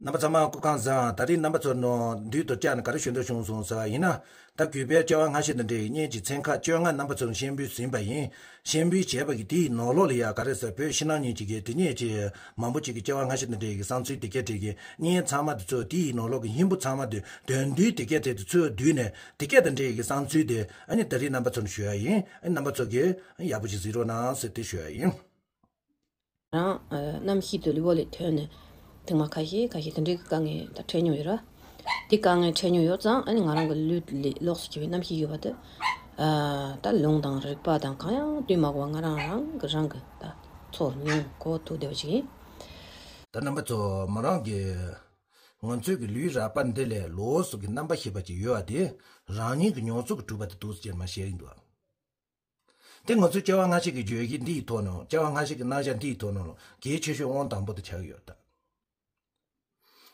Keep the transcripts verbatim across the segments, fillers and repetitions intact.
རྣམ་པ་ཚང་མ་སྐུ་ཁམས་བཟང་། ད་རིང་རྣམ་པ་ཚོར་ནོར་འདུས་དུ་བཅར་ནས་ག་རེ་ཞུ་འདོད་བྱུང་སོང་ཟེར་བ་ཡིན་ན། ད་གུས་པའི་སྐྱེ་བ་སྔ་ཕྱི་དང་འབྲེལ་བའི་བརྙན་གྱི་ཚན་ཁག་བཅོ་ལྔ་རྣམ་པ་ཚོར་སྙན་འབུལ་ཟིན་པ་ཡིན། སྙན་འབུལ་བྱས་པ་གི་དེའི་ནང་ལོགས་ལ་ཡ་ག་རེ་ཟེར། བོད་ཕྱི་ནང་གཉིས་ཀྱི་གི་དེ་ཉིད་ཀྱི་མང་པོ་ཅིག་གི་སྐྱེ་བ་སྔ་ཕྱི་དང་འབྲེལ་གྱི་བསམ་ཚུལ་དེ་གས་དེ་གི་བརྙན་ཚང་མ་དེ་ཚོ་དེའི་ནང་ལོགས་ཀྱི་སྙན་འབུལ་ཚང་མ་དེ་དོན་བསྡུས་དེ་གས་དེ་དེ་ཚོ་བསྡུས་ནས་དེ་གས་དང་འབྲེལ་གྱི་བསམ་ཚུལ་དེ་ཨ་ནི་ད་རིང་རྣམ་པ་ཚོར་ཞུ་ཡ་ཡིན། ཨ་ནི་རྣམ་པ་ཚོ་གིས་ཡག་པོ་ཞིག་གཟིགས་རོགས་གནང་ཟེར་དེ་ཞུ་ཡ་ཡིན། རང་ཨ་གནམ་གཤིས་དུ་ལུས་པོ་ལས་ཐོན་ནས་ཐེངས་མ་ཁ་ཤས་ཁ་ཤས་དེ་འདྲའི་དཀའ་ངལ་ད་འཕྲད་མྱོང་ཡོད་ར། དེ་དཀའ་ངལ་འཕྲད་མྱོང་ཡོད་ཙང་ཨ་ནི་ང་རང་གི་ལུས་ལས་ལོགས་སུ་གྱུར་པའི་གནམ་གཤིས་ཡོད་པ་དེ་ཨ་ད་ལུང་དང་རིག་པ་དང་གང་ཡང་ལྟོས་མ་དགོས་པ་ང་རང་རང་གི་རང་གི་ད་ཚོར་མྱོང་གོ་ཐུབ་བསྡད་པ་ཞིག་ཡིན། ད་རྣམ་པ་ཚོ་མོ་རང་གི་ང་ཚོའི་གི་ལུས་རགས་པ་འདི་ལས་ལོགས་སུ་གི་རྣམ་པ་ཤེས་པ་ཅིག་ཡོད་པ་དེ་རང་ཉིད་ཀྱི་མྱོང་ཚོར་གྱིས་གྲུབ་པ་དེ་འདུག་ཟེར་མ་བཤད་ཀྱི་འདུག་དེ་ང་ཚོའི་སྐྱེ་བ་སྔ་ཕྱི་གི་བརྗོད་གཞི་འདིའི་ཐོག་ནས། སྐྱེ་བ་སྔ་ཕྱི་གི་རྣམ་གཞག་འདིའི་ཐོག་ནས་གལ་ཆེ་ཤོས་དབང་དང་པོ་དེ་ཆགས་ཀྱི་ཡོད་ད།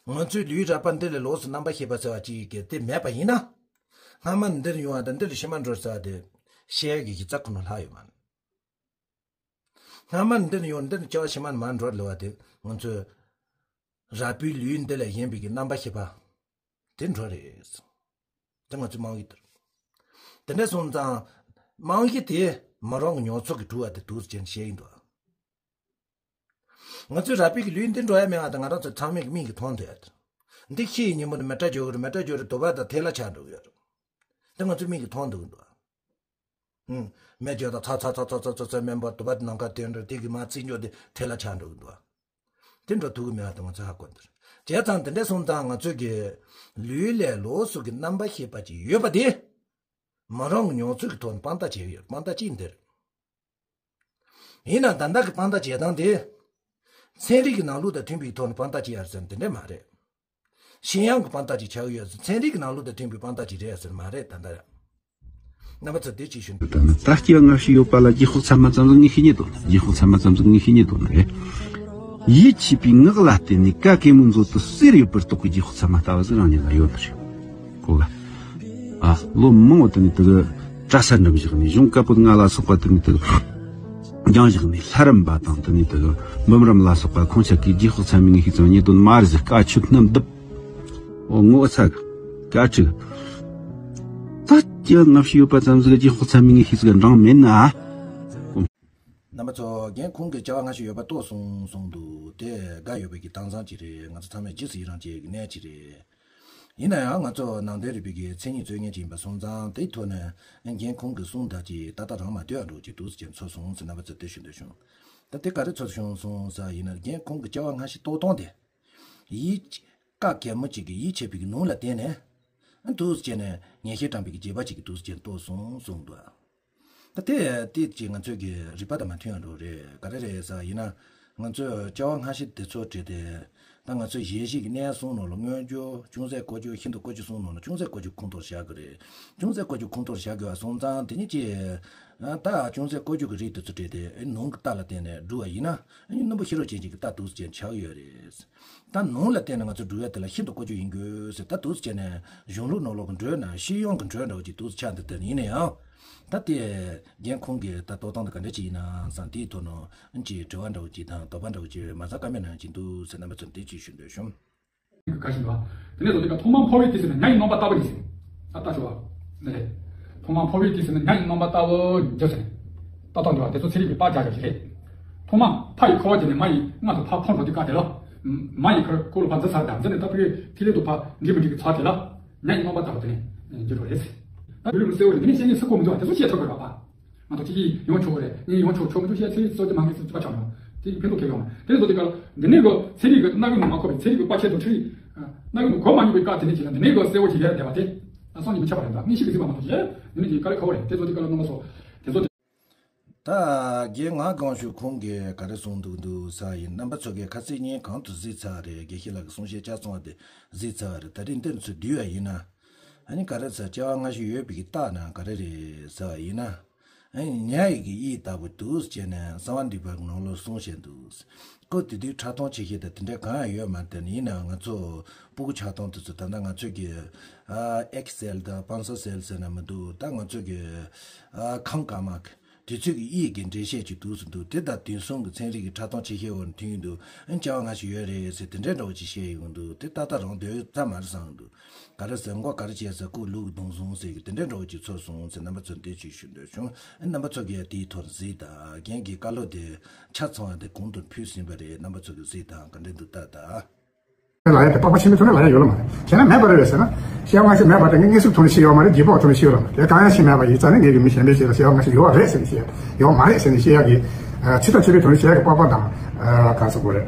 ང་ཚོའི་ལུས་རགས་པ་འདི་ལས་ལོགས་སུ་རྣམ་པ་ཤེས་པ་ཟེར་བ་ཅིག་གི་དེ་མེད་པ་ཡིན་ན། སྔ་མ་འདིར་ཡོང་བ་དང་འདིར་ཕྱི་མ་འགྲོ་ཟེར་བ་དེ་བཤད་ཀྱི་གཞི་རྩ་ཁོ་ན་ལྷག་ཡོད་མ་རེད། སྔ་མ་འདིར་ཡོང་འདིར་སྐྱེ་བ་ཕྱི་མ་མ་འགྲོ་ལབ་པ་དེ་ང་ཚོའི་རགས་པའི་ལུས་འདི་ལས་གཞན་པའི་གི་རྣམ་པ་ཤེས་པ་དེ་འགྲོ་རེད། དེ་ང་ཚོའི་རྨང་གཞི་དེ་རེད། དེ་འདྲ་སོང་ཙང་རྨང་གཞི་དེ་མོ་རང་གི་མྱོང་ཚོར་གྱིས་གྲུབ་པ་དེ་འདུག་ཟེར་བཤད་ཀྱི་འདུག་ང་ཚོའི་རགས་པའི་གི་ལུས་འདི་འགྲོ་ཡ་མེད་པ་དང་ང་རང་ཚོ་ཚང་མས་གི་མིག་གིས་མཐོང་ཐུབ་ཡ་དེ། འདི་ཤི་ཡི་ཉིན་མོ་དེ་མེ་སྲེག་འཇོག་གི་རེད། མེ་སྲེག་འཇོག་རེད། དུ་བ་དང་ཐལ་བ་ཆགས་འགྲོ་གི་ཡོད་རེད། འདི་ང་ཚོའི་མིག་གིས་མཐོང་ཐུབ་ཀྱི་འདུག་ཨུམ། མེ་སྦྱོར་དང་ཚ་ཚ་ཚ་ཚ་ཚ་ཚ་ཚ་སྨན་པ་དུ་བ་དེ་ནམ་མཁའ་དོན་འགྲོ་དེ་གི་མར་ཚིག་འཇོག་དེ་ཐལ་བ་ཆགས་འགྲོ་གི་འདུག་དེ་འགྲོ་ཐུབ་ཀྱི་མེད་པ་དེ་ང་ཚོས་ཧ་གོ་འདིར། བྱས་ཙང་དེ་འདྲ་སོང་ཙང་ང་ཚོས་ཀྱི་ལུས་ལས་ལོགས་སུ་གི་རྣམ་པ་ཤེས་པ་ཅིག་ཡོད་པ་དེ། མོ་རང་གི་མྱོང་ཚོར་གྱི་ཐོག་ནས་དཔང་རྟགས་བྱས་ཡོད། དཔང་རྟགས་གཅིག་འདིར། ཡིན་ནའང་ད་ལྟ་གི་དཔང་རྟགས་བྱེད་སྟངས་དེ། ཚན་རིག་གི་ནང་ལུགས་དང་མཐུན་པའི་ཐོག་ནས་དཔང་རྟགས་བྱེད་ཡ་ཟེར་ན་དེ་འདྲ་མ་རེད། ཤེས་ཡོན་གྱི་དཔང་རྟགས་ཅིག་ཆགས་ཀྱི་ཡོད་ཟེར། ཚན་རིག་གི་ནང་ལུགས་དང་མཐུན་པའི་དཔང་རྟགས་ཅིག་རེད་ཟེར་མ་རེད་ད་ལྟ། རྣམ་པ་ཚོ་དེ་ཅིག་ཞུ་འདོད། ད་སྐྱེ་བ་སྔ་ཕྱི་ཡོད་པ་ལ་རྗེས་དཔག་ཚད་མ་ཙམ་ཟིག་ངས་ཤེས་ཉེ་དོན། རྗེས་དཔག་ཚད་མ་ཙམ་ཟིག་ངས་ཤེས་ཉེ་དོན་རེད། ཡིད་ཆེས་པའི་ངག་ལ་བརྟེན་ནས་ཀ་གེ་མོའི་མཛོད་དུ་གསེར་ཡོད་པར་རྟོགས་པའི་རྗེས་དཔག་ཚད་མ་ལྟ་བུ་ཟིག་རང་ཉིད་ལ་ཡོད་པ་རེད། གོ་ག་ཨ། ལོ་མང་པོ་དེ་ནས་དེ་གི་གྲྭ་ས་འགྲིམས་བཞག་ནས། གཞུང་བཀའ་པོད་ལྔ་ལ་སོགས་པ་དེ་ནས་དེ་གི་སྦྱངས་བཞག་ནས། ལྷ་རམས་པ་དང་དེ་ནས་དེ་གི་འབུམ་རམས་ལ་སོགས་པ་ཁོང་ཅག་གིས་རྗེས་དཔག་ཚད་མའི་ངེས་ཤེས་ཙམ་ཉེ་དོན་མ་རེད་ཟེར། བཀའ་ཆོས་རྣམས་སྡུབ། འོ་ངོ་ཚ་གི་བཀའ་ཁྲིད། ད་སྐྱེ་བ་སྔ་ཕྱི་ཡོད་པ་ཙམ་ཟིག་རྗེས་དཔག་ཚད་མའི་ངེས་ཤེས་ཟིག་འབྲང་མེད་ན། རྣམ་པ་ཚོ། རྒན་ཁོང་གིས་སྐྱེ་བ་སྔ་ཕྱི་ཡོད་པ་རྟོགས་སོང་གསུངས་འདུག་དེ་དགའ་ཡོད་པའི་གི་གཏམ་བཟང་ཅིག་རེད། ང་ཚོ་ཚང་མས་རྗེས་སུ་ཡི་རང་བྱེད་ཀྱི་གནས་ཅིག་རེད། ཡིན་ན་ཡང་ང་ཚོ་ནང་དོན་རིག་པའི་གི་མཚན་ཉིད་རྩོད་མཁན་ཅིག་ཡིན་པ་སོང་ཙང་དེའི་ཐོག་ནས་རྒན་ཁོང་གིས་གསུངས་དག་ཅིག་ཏག་ཏག་རང་མ་ལྟོས་ཡ་འགྲོ་ཅིག་འདུག་ཟེར་ཚོར་སོང་ཟེར་རྣམ་པ་ཚོ་དེ་ཞུ་འདོད་བྱུང་། ད་དེ་ག་རེ་ཚོར་བྱུང་སོང་ཟེར་ཡིན་ན། རྒན་ཁོང་གི་སྐྱེ་བ་སྔ་ཕྱི་རྟོགས་སྟངས་དེ། ཡིད་ཀ་གེ་མོ་ཅིག་གིས་ཡིད་ཆེས་པའི་གི་ནོར་ལ་བརྟེན་ནས། འདུག་ཟེར་ནས་ངེས་ཤེས་དྲངས་པའི་གི་བྱེད་པ་ཅིག་གིས་འདུག་ཟེར་རྟོགས་སོང་གསུངས་འདུག་ད་དེ་དེ་ཅིག་ང་ཚོའི་གི་རིག་པ་དང་མ་མཐུན་ཡང་འགྲོ་རེད། ག་རེ་རེད་ཟེར་ཡིན་ན། ང་ཚོས་སྐྱེ་བ་སྔ་ཕྱི་དེ་ཚོ་བྲིས་ཏེ། ད་ང་ཚོས་ཞལ་བཞེས་ཀྱི་གནས་གསུམ་ནང་ལ་མངོན་བརྗོད། ཅུང་ཟད་བཀོད་བརྗོད། ཤིན་ཏུ་བཀོད་བརྗོད་གསུམ་ནང་ལ་ཅུང་ཟད་བཀོད་བརྗོད་ཁོངས་གཏོགས་བཞག་གི་རེད། ཅུང་ཟད་བཀོད་བརྗོད་ཁོངས་གཏོགས་བཞག་དགོས་པ་སོང་ཙང་དེ་ཉིད་ཀྱི། ད་ཅུང་ཟད་བཀོད་བརྗོད་ཀྱི་རིགས་དེ་ཚོ་བྲིས་ཏེ་ནང་གི་རྟགས་ལ་བརྟེན་ནས་བསྒྲུབས་པ་ཡིན་ན། སྣུམ་པོ་ཤེས་རབ་ཅན་གྱི་རྟགས་འདུག་ཟེར་ཆགས་ཡོད་རེད། ད་ནང་ལ་བརྟེན་ནས་ང་ཚོ་བསྒྲུབ་ཡ་དེ་ལ་ཤིན་ཏུ་བཀོད་བརྗོད་ཡིན་དགོས་ཟེར། ད་འདུག་སེ་བྱས་ནས་གཞུང་ལུགས་ནང་ལོགས་ཀྱི་འགྲོས་ན་ཤེས་ཡོན་གྱི་འགྲོས་འདྲ་བོ་ཅིག་འདུག་སེ་ཆགས་འདུག་དེ་ཡིན་ན་ཡང་། ད་དེ་རྒན་ཁོང་གིས་ད་རྟོགས་སྟངས་དེ་ག་འདྲ་ཅིག་ཡིན་ན་བསམ་དེའི་ཐོག་ནས་ཅིག་དྲི་བ་འདྲ་བོ་ཅིག་དང་དོགས་པ་འདྲ་བོ་ཅིག་མ་ཚང་ཀ་མེད་ན་ཅིག་འདུག་ཟེར་རྣམ་པ་ཚོར་འདི་ཅིག་ཞུ་འདོད་བྱུང་། ག་ཞིག་འདུག་དེ་ནས་བཟོ་དེ་ག་ཐོག་མར་འཕོ་བའི་དུས་སུ་ནི་ཉ་ཡི་རྣམ་པ་ལྟ་བུ་ཡིན་ཟེར། ད་ལྟ་ཞུ་བ། ནི་རེད། ཐོག་མར་འཕོ་བའི་དུས་སུ་ནི་ཉ་ཡི་རྣམ་པ་ལྟ་བུ་ཡིན་ཟེར། ཏག་ཏག་འདུག་བ། དེ་ཚོ་ཚན་རིག་གི་པར་རྒྱག་རྒྱག་ཞིག་རེད། ཐོག་མ་ཕ་ཡི་ཁོ་བོ་དེ་ནས་མ་ཡི་མངལ་དུ་ཕར་འཕོ་འགྲོ་དུས་སྐབས་དེ་ལ། མ་ཡི་ཁོ་ཁོ་ལ་ཕར་འཛུལ་ཚར་དང་འཛུལ་ནས་ད་ཕ་གི་ཐིག་ལེ་དུ་ཕར་འགྲིག་མི་འགྲིག་གི་ཚར་དེ་ལ། ཉ་ཡི་རྣམ་པ་ལྟ་བུ་དེ་ནས་འགྱུར་བ་རེད། ད་བུ་ལུག་ལ་གསལ་བོ་རེད། འདི་ནས་བཤད་ཉན་སུ་གོ་མི་འདུག་བ། དེ་ཚོ་བཤད་ཐུབ་དགོས་རེད་པ། ང་ཚོ་ཁྱེད་ཀྱིས་ཡོང་ཆོག་གི་རེད། ངས་ཡོང་ཆོག་ཆོག་མི་འདུག་བཤད་ཚེ་རྩོད་ཀྱི་མང་གི་ཚེ་ཚོད་པ་ཆགས་མྱོང་། དེ་ཡིས་ཕན་ཐོགས་གལ་ཡོང་། དེ་ནས་བཟོ་དེ་ག་ལ་འདི་ནས་གི་ཚན་རིག་གི་སྣ་ཁུག་ནང་མ་འཁོར་བའི་ཚན་རིག་གི་པར་ཆས་དང་འཕྲུལ་རིག་སྣ་ཁུག་ནང་གོ་མ་མྱོང་བའི་སྐབས་དེ་ནས་ཅིག་ལ་འདི་ནས་གི་གསལ་བོ་ཞིག་ཡོད་བསྡད་པ་དེ། ད་སང་ཉིན་མི་ཆགས་པ་རེད་འདུག་ངས་ཤི་གི་ཟིག་པ་མ་གཏོགས་བྱས། འདི་ནས་ཀྱི་དཀའ་ལས་ཁག་པོ་རེད། དེ་ཚོ་དེ་ག་ལ་རྣམ་པ་ཚོ། དེ་ཚོ་དེ། ད་རྒན་ང་གང་ཞུ་ཁོང་གིས་ག་རེ་གསུངས་འདུག་འདུག་ས་ཡིན། རྣམ་པ་ཚོ་གིས་ཁ་སང་ཉིན་གང་དུ་གཟིགས་ཚར་རེད། དགེ་བཤེས་ལགས་ཀྱི་གསུང་བཤད་ཆ་ཚང་བ་དེ་གཟིགས་ཚར་བ་རེད། ད་རིང་འདིར་ཚུར་བསྡུས་པ་ཡིན་ན། ཨ་ནི་ག་རེ་ཟེར། སྐྱེ་བ་སྔ་ཕྱི་ཡོད་པའི་གི་རྟགས་ན་ག་རེ་རེད་ཟེར་བ་ཡིན་ན། ཨ་ནི་ཉ་ཡི་གི་དབྱིབས་ལྟ་བུ་འདུག་ཟེར་ནས་གསང་བ་འདུས་པ་གི་ནང་ལོགས་གསུངས་བཞག་འདུག་སྐབས་དེ་དུས་ཁྲག་འཐུང་བྱེད་མཁན་དང་དེ་འདྲ་གང་ཡང་ཡོད་མ་རེད། དེ་ནི་ཡིན་ནའང་ང་ཚོ་སྤུ་གུ་ཆགས་སྟངས་དེ་ཚོ་ད་ལྟ་ང་ཚོས་ཀྱི་ཨ་ཨེག་སེལ་དང་སྤང་སོ་སེལ་ཟེར་ན་མི་འདུག་ད་ང་ཚོས་ཀྱི་ཨ་ཁམས་དཀར་དམར་གི་དུས་ཚོད་ཀྱི་དབྱིག་གི་འགྲེལ་བཤད་ཅིག་འདུག་སེ་འདུག་དེ་དང་དུས་གསུམ་གྱི་ཚན་རིག་གི་ཕྲ་མཐོང་ཆེ་ཤོས་བར་མཐུན་གྱི་འདུག་ཨ་ནི་སྐྱེ་བ་སྔ་ཕྱི་ཡོད་རེད་ཟེར་དེ་འདྲའི་འདྲ་བོ་ཅིག་བཤད་ཡོང་འདུག་དེ་ཏག་ཏག་རང་དོན་ཙམ་མ་རེད་བསམ་འདུག་ག་རེ་ཟེར། མགོ་ག་རེ་བྱས་ཟེར། སྐུ་ལུག་གདོང་བཟུང་ཟེར་གྱི་དེ་འདྲའི་འདྲ་བོ་ཅིག་ཚོར་སོང་ཟེར། རྣམ་པ་ཚོར་འདི་ཅིག་ཞུ་འདོད་བྱུང་། ཨ་ནི་རྣམ་པ་ཚོ་གིས་དེའི་ཐོག་གཟིགས་དང་། རྒན་གྱི་བཀའ་སློབ་དེ་ཆ་ཚང་བ་དེ་གོང་དུ་ཕུལ་ཟིན་པ་རེད། རྣམ་པ་ཚོ་གིས་གཟིགས་དང་། ག་འདྲ་འདུག་ལྟ་དང་། ལབ་ཡ་དེ་སྤོབས་པ་ཆེན་པོའི་ཐོག་ནས་ལབ་ཡ་ཡོད་ལ་མ་རེད། བྱས་ན་མེད་པ་རེད་པས་ཟེར་ན། སྐྱེ་བ་སྔ་ཕྱི་མེད་པ་དེ་ངས་དངོས་སུ་ཐོག་ནས་ཤེས་ཡོད་མ་རེད། རྗེས་དཔག་ཐོག་ནས་ཤེས་ཡོད་ལ་མ་རེད། དེ་གང་ཡང་ཤེས་མེད་པ་ཡིན་ཙང་ནས་ངས་ཀྱི་མི་གཞན་པའི་ཞིག་ལ་སྐྱེ་བ་སྔ་ཕྱི་ཡོད་པ་རེད་ཟེར་ནས་བཤད་ཡ། ཡོད་མ་རེད་ཟེར་ནས་བཤད་ཡ་གི། ཨ། ཚིག་ཐག་ཆོད་པའི་ཐོག་ནས་བཤད་ཡ་གི་སྤོབས་པ་དང་། ཨ། ག་རེ་ཟེར་དགོས་རེད།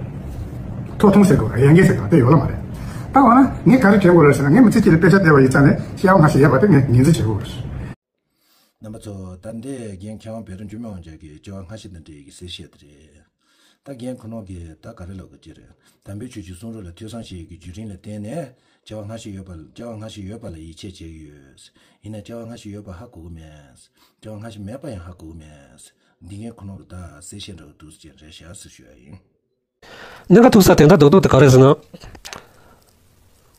ཐོབ་ཐང་ཟེར་དགོས་རེད། ཡ་གི་ཟེར་དང་དེ་ཡོད་ལ་མ་རེད། ད་འོ་ན་ངས་ག་རེ་དྲན་དགོས་རེད་ཟེར་ན། ངས་མི་ཚེ་གཅིག་ལ་དཔེ་ཆ་བལྟས་པ་ཡིན་ཙང་ནས་སྐྱེ་བ་སྔ་ཕྱི་ཡོད་པ་དེ་ངས་ངོས་འཛིན་བྱེད་དགོས་རེད། རྣམ་པ་ཚོ། ད་འདི་རྒན་མཁས་དབང་བེ་རི་འཇུ་མི་དབང་རྒྱལ་གྱི་སྐྱེ་བ་སྔ་ཕྱི་དང་འབྲེལ་ཡོད་ཀྱི་གསལ་བཤད་དེ་རེད། ད་རྒན་ཁོ་ནོ་གིས་ད་ག་རེ་ལབ་དགོས་ཀྱི་རེད། དམ་པའི་ཆོས་ཀྱི་གསུང་རབ་ལ་ཐོས་བསམ་བྱེད་ཡས་ཀྱི་བརྒྱུད་རིམ་ལ་བརྟེན་ནས་སྐྱེ་བ་སྔ་ཕྱི་ཡོད་པ། སྐྱེ་བ་སྔ་ཕྱི་ཡོད་པ་ལ་ཡིད་ཆེས་བྱེད་ཀྱི་ཡོད། ཡིན་ན་སྐྱེ་བ་སྔ་ཕྱི་ཡོད་པ་ཧ་གོ་གི་མེད། སྐྱེ་བ་སྔ་ཕྱི་མེད་པ་ཡང་ཧ་གོ་གི་མེད། འདི་རྒན་ཁོ་ནོ་གིས་ད་གསལ་བཤད་འདྲ་བོ་འདུག་སེ་རེད་ཤག་ཟེར་ཞུ་ཡ་ཡིན། གནད་འགག་ཐུག་ས་དོན་དག་རྡོག་རྡོག་དེ་ག་རེ་ཟེར་ན།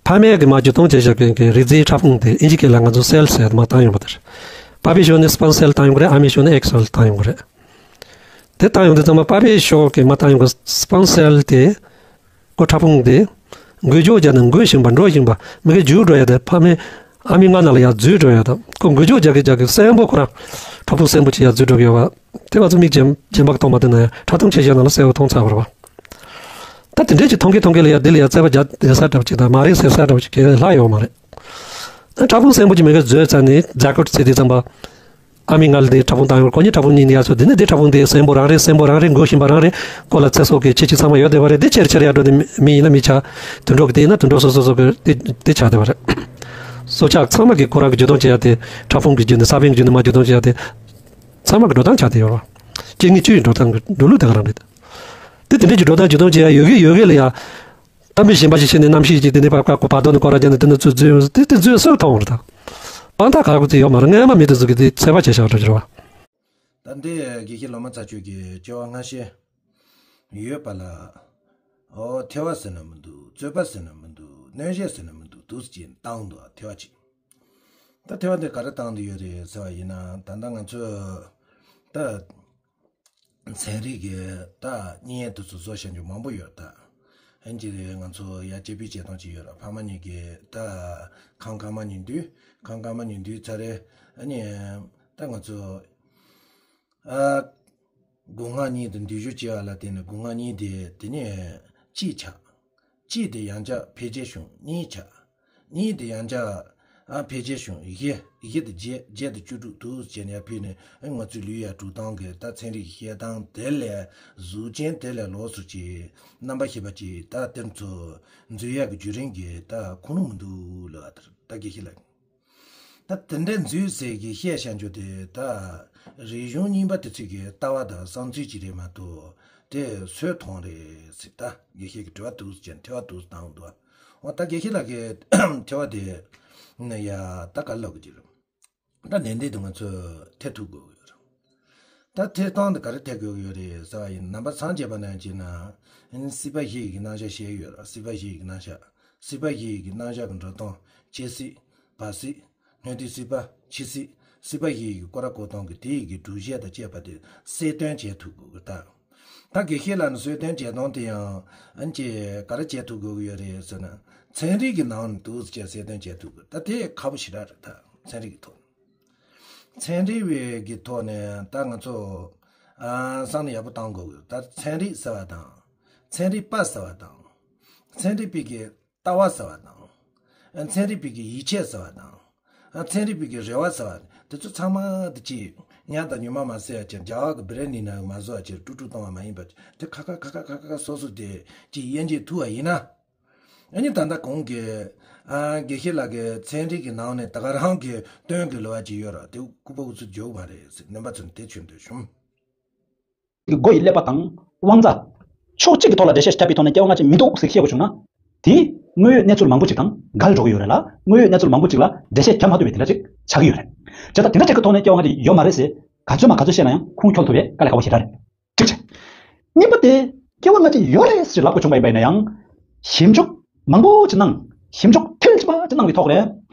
ཕ་མས་ཀྱི་མ་བརྒྱུད་གཏོང་བྱས་བཞག་མཁན་གྱི་རིགས་རྫས་ཕྲ་ཕུང་དེ་ཨིན་ཇི་སྐད་ལ་ང་ཚོ་སེལ་ཟེར་མར་བཏང་ཡོང་བ་དེ་རེད། པ་ཕའི་ཕྱོགས་ནས་སྤམ་སེལ་བཏང་ཡོང་གི་རེད། ཨ་མའི་ཕྱོགས་ནས་ཨེག་སེལ་བཏང་ཡོང་གི་རེད། དེ་བཏང་ཡོང་དུས་ཙམ་པ་པ་ཕའི་ཕྱོགས་ཀྱི་མར་བཏང་ཡོང་གི་སྤམ་སེལ་དེ། ཁོ་ཕྲ་ཕུང་དེ། འགུལ་སྐྱོད་བརྒྱབ་ནས་འགུལ་བཞིན་པ། འགྲོ་བཞིན་པ། མི་གི་རྒྱུག་འགྲོ་ཡ་དེ་ཕ་མའི། ཨ་མའི་མངལ་ནང་ལ་ཡར་འཛུལ་འགྲོ་ཡ་དང་། ཁོ་འགུལ་སྐྱོད་རྒྱག་གི་རྒྱག་གི་གསོན་པོ་ཁོ་རང་། ཕྲ་ཕུང་གསོན་པོ་ཅིག་ཡར་འཛུལ་འགྲོ་གི་ཡོད་པ། དེ་ང་ཚོ་མིག་རྗེན་རྗེན་པ་གིས་མཐོང་མ་ཐུབ་ན་ཡང་ཕྲ་མཐོང་ཆེ་ཤོས་ནང་ལ་གསལ་པོ་མཐོང་ཚར་བ་རེད་པ། ད་དེ་འདྲས་ཅིག་མཐོང་གི་མཐོང་གི་ལ་ཡ་འདི་ལ་ཡ་རྩད་པ་རྒྱག་བསྡད་ས་འདྲ་པོ་ཅིག་དང་། མ་རེད་ཟེར་ས་འདྲ་པོ་ཅིག་གང་ཡང་ལྷག་ཡོད་མ་རེད། ད་ཕྲ་ཕུང་གསོན་པོ་ཅིག་མི་གིས་འཛུལ་ཚར་ནས་ཛ་ཀོཊ་ཟེར་དུས་ཙམ་པ། ཨ་མའི་མངལ་དེ་ཕྲ་ཕུང་བཏང་ཡོད། ཁོ་གཉིས་ཕྲ་ཕུང་གཉིས་ནི་ཡར་སོང་། དེ་ནས་དེ་ཕྲ་ཕུང་དེ་གསོན་པོ་རང་རེད། གསོན་པོ་རང་རེད། འགུལ་བཞིན་པ་རང་རེད། ཁོ་ལ་ཚེ་སྲོག་གི་ཁྱད་ཆོས་ཚང་མ་ཡོད་བསྡད་པ་རེད། དེ་ཆེར་ཆེར་ཡར་འགྲོ་དེ་མི་ཡིན་ན་མི་ཆགས། དུད་འགྲོ་གི་དེ་ཡིན་ན་དུད་འགྲོ་སོ་སོ་སོ་གི་དེ་དེ་ཆགས་བསྡད་པ་རེད། སྲོག་ཆགས་ཚང་མ་གིས་ཁོ་རང་གིས་བརྒྱུད་གཏོང་བྱེད་ཡ་དེ། ཕྲ་ཕུང་གི་བརྒྱུད་ནས། ས་བོན་བརྒྱུད་ནས་མར་བརྒྱུད་གཏོང་བྱེད་ཡ་དེ། ཚང་མ་གི་འགྲོ་སྟངས་ཆགས་བསྡད་ཡོད་རེད། སྐྱེ་དངོས་བཅུ་ཡི་འགྲོ་སྟངས་ཀྱི་འགྲོ་ལུགས་དེ་ག་རང་རེད། དེ་དེ་འདྲས་ཀྱི་འགྲོ་སྟངས་བརྒྱུད་གཏོང་བྱེད་ཡ་ཡོད་གི་ཡོད་གི་ལ་ཡ། གཏམ་དཔེ་གཞན་པ་ཞིག་བྱས་ནས། གནམ་གཤིས་ཀྱི་དེ་ནས་ཕར་བཀག་གོ། བར་དོ་ནས་སྐོར་ར་བརྒྱབ་ནས་དེ་ནས་ཚུར་འཛུལ། དེ་དེ་འཛུལ་སྲོལ་མཐོང་བ་རེད་ད། དཔང་རྟགས་ག་རེ་དགོས་ཚེ་ཡོད་མ་རེད། སྔོན་མ་མི་དེ་ཚོ་གིས་དེ་ཚོད་དཔག་བྱས་བཞག་འགྲོ་གི་རེད་པ། ད་འདི་དགེ་བཤེས་ལོ་མ་ཚ་ཁྱོད་ཀྱིས་སྐྱེ་བ་སྔ་ཕྱི་ཡོད་པ་ལ། ཨོ། ཐལ་བ་ཟེར་ན་མི་འདུག་རྩོད་པ་ཟེར་ན་མི་འདུག་གནོད་བྱེད་ཟེར་ན་མི་འདུག་འདུག་སེ་བྱས་བཏང་འདུག་ཐལ་བ་ཅིག་ད་ཐལ་བ་འདི་ག་རེ་བཏང་འདི་ཡོད་རེད་ཟེར་བ་ཡིན་ན། ད་ལྟ་ང་ཚོས་ད་ཚན་རིག་གི་ད་བརྙན་དེ་ཚོ་བཟོ་བཞག་རྒྱུ་མང་པོ་ཡོད་ད། ཨ་ནི་ཅིག་ང་ཚོ་ཡར་དཔྱད་དཔྱད་བྱེད་སྟངས་ཅིག་ཡོད་ར། ཕ་མ་གཉིས་ཀྱིས་ད་ཁང་སྐར་མ་ཉིན་དུས། ཁང་སྐར་མ་ཉིན་དུས་ཚར་རེ། ཨ་ནི་ད་ང་ཚོ། ཨ། སྒོ་ང་གཉིས་དེ་འདུས་སྦྱོར་བྱེད་པ་ལ་བརྟེན་ནས་སྒོ་ང་གཉིས་དེ་དེ་ནས་གཅིག་ཆགས། གཅིག་དེ་ཡང་བསྐྱར་འཕེལ་རྒྱས་བྱུང་གཉིས་ཆགས། གཉིས་དེ་ཡང་བསྐྱར། ཨ། འཕེལ་རྒྱས་བྱུང་བཞི། བཞི་དེ་བརྒྱད། བརྒྱད་དེ་བཅུ་དྲུག་འདུག་སེ་བྱས་ནས་ཡར་ཕུལ་ནས། ཨ། ང་ཚོའི་ལུས་ཡར་གྲུབ་སྟངས་ཀྱི་ད་ཚན་རིག་གི་བཤད་སྟངས་དེ་ལས། གཟུགས་ཅན་དེ་ལས་ལོགས་སུ་ཅིག་རྣམ་པ་ཤེས་པ་ཅིག་ད་དེ་ཚོ་འཛུལ་ཡག་གི་བརྒྱུད་རིམ་གྱི་ད་ཁུངས་ལུང་མི་འདུག་ལབ་པ་དེ་རེད། ད་དགེ་བཤེས་ལགས། ད་དེ་འདྲ་འཛུལ་ཟེར་གྱི་བཤད་བཞག་རྒྱུ་དེ། ད་རིག་གཞུང་རྙིང་པ་དེ་ཚོ་གི་ལྟ་བ་དང་བསམ་ཚུལ་ཅིག་རེད་མ་གཏོགས། དེ་སུས་མཐོང་རེད་ཟེར། ད་དགེ་བཤེས་ཀྱིས་དྲི་བ་འདུག་སེ་བྱས་ནས་ཐལ་བ་འདུག་སེ་བཏང་འདུག་འོ། ད་དགེ་བཤེས་ལགས་ཀྱིས་ཐལ་བ་དེ་ནི་ཡ་ད་ག་རེ་ལབ་དགོས་ཀྱི་རེད། ད་ནན་ཏན་དུ་ང་ཚོས་ཐེག་ཐུབ་དགོས་ཀྱི་ཡོད་རེད། ད་ཐེག་སྟངས་དེ་ག་རེ་ཐེག་དགོས་ཀྱི་ཡོད་རེད་ཟེར་བ་ཡིན་ན། ནང་པ་སངས་རྒྱས་པ་རྣམས་ཀྱིས་ན། སྲིད་པ་བཞི་ཡི་གི་རྣམ་གཞག་བཤད་ཡོད་རེད། སྲིད་པ་བཞི་ཡི་གི་རྣམ་གཞག་སྲིད་པ་བཞི་ཡི་གི་རྣམ་གཞག་གི་འགྲོ་སྟངས། སྐྱེ་སྲིད། བར་སྲིད། སྔོན་དུས་སྲིད་པ། འཆི་སྲིད། སྲིད་པ་བཞི་ཡི་གི་སྐོར་ར་སྐོར་སྟངས་ཀྱི་དེ་ཡི་གི་སྒྲུབ་བྱེད་དང་བཅས་པ་དེ་གསལ་སྟོན་བྱེད་ཐུབ་དགོས་ཀྱི་ད། ད་དགེ་བཤེས་ལགས་ནས་གསལ་སྟོན་བྱེད་སྟངས་དེ་ཡང་། ཨ་ནི་ཅིག་ག་རེ་བྱེད་ཐུབ་དགོས་ཀྱི་ཡོད་རེད་ཟེར་ན། ཚན་རིག་གི་ནང་ནས་འདུག་སེ་བྱས་གསལ་སྟོན་བྱེད་ཐུབ་དགོས། ད་དེ་ཁག་པོ་ཞེ་དྲག་རེད་ད། ཚན་རིག་གི་ཐོག་ནས། ཚན་རིག་པའི་གི་ཐོག་ནས་ད་ང་ཚོ། ཨ། བསམ་བློ་ཡག་པོ་བཏང་དགོས་ཀྱི། ད་ཚན་རིག་ཟེར་བ་དང་། ཚན་རིག་པ་ཟེར་བ་དང་། ཚན་རིག་པའི་གི་ལྟ་བ་ཟེར་བ་དང་། ཨ། ཚན་རིག་པའི་གི་ཡིད་ཆེས་ཟེར་བ་དང་། ཨ། ཚན་རིག་པའི་གི་རེ་བ་ཟེར་བ་དེ་ཚོ་ཚང་མ་དེ་ཅིག་ཉ་དང་ཉི་མ་མ་ཟེར་ཡ་ཅིག་རྒྱ་གར་གི་བྷི་རེ་ནི་ན་མ་བཟོ་ཡ་ཅིག་དཀྲུག་དཀྲུག་གཏོང་བ་མ་ཡིན་པ་དེ་ཁ་ཁ་ཁ་ཁ་ཁ་ཁ་སོ་སོ་དེ་ཅིག་དབྱེ་འབྱེད་ཐུབ་པ་ཡིན་ན། ཨ་ནི་ད་ལྟ་གོང་གི། ཨ། དགེ་བཤེས་ལགས་ཀྱིས་ཚན་རིག་གི་ནང་ནས་ད་ག་རང་གི་སྟོན་དགོས་ལབ་པ་ཅིག་ཡོད་ར། དེ་སྐུ་པར་འུ་ཚོ་འཇོག་པ་རེད་ཟེར། རྣམ་པ་ཚོ་ནས་དེ་ཞུ་འདོད་བྱུང་། མགོ་ཡི་ཀླད་པ་དང་དབང་རྩ། ཕྱོགས་གཅིག་གི་ཐོག་ལ་འགྲེལ་བཤད་བརྒྱབ་པའི་ཐོག་ནས་སྐྱེ་བ་སྔ་ཕྱི་མི་འདུག་ཟེར་བཤད་དགོས་བྱུང་ན། དེ་དངོས་ཡོད་གནས་ཚུལ་མང་པོ་ཅིག་དང་འགལ་འགྲོ་གི་ཡོད་རེད་ལ། དངོས་ཡོད་གནས་ཚུལ་མང་པོ་ཅིག་ལ་འགྲེལ་བཤད་བརྒྱབ་མ་ཐུབ་པའི་དེ་འདྲ་ཅིག་ཆགས་ཀྱི་ཡོད་རེད། བྱས་ཙང་དེ་འདྲ་ཅིག་གི་ཐོག་ནས་སྐྱེ་བ་སྔ་ཕྱི་ཡོད་མ་རེད་ཟེར་ག་ཚོད་མ་ག་ཚོད་བཤད་ན་ཡང་ཁུངས་འཁྱོལ་ཐུབ་པའི་དཀའ་ལས་ཁག་པོ་ཞེ་དྲག་རེད། གཅིག་བྱས། གཉིས་པ་དེ། སྐྱེ་བ་སྔ་ཕྱི་ཡོད་རེད་ཟེར་ལབ་དགོས་བྱུང་བ་ཡིན་པ་ཡིན་ན་ཡང་། ཞིབ་འཇུག་མང་པོ་ཅིག་གནང་། ཞིབ་འཇུག་མཐིལ་ཕྱིན་པ་ཅིག་གནང་བའི་ཐོག་ནས།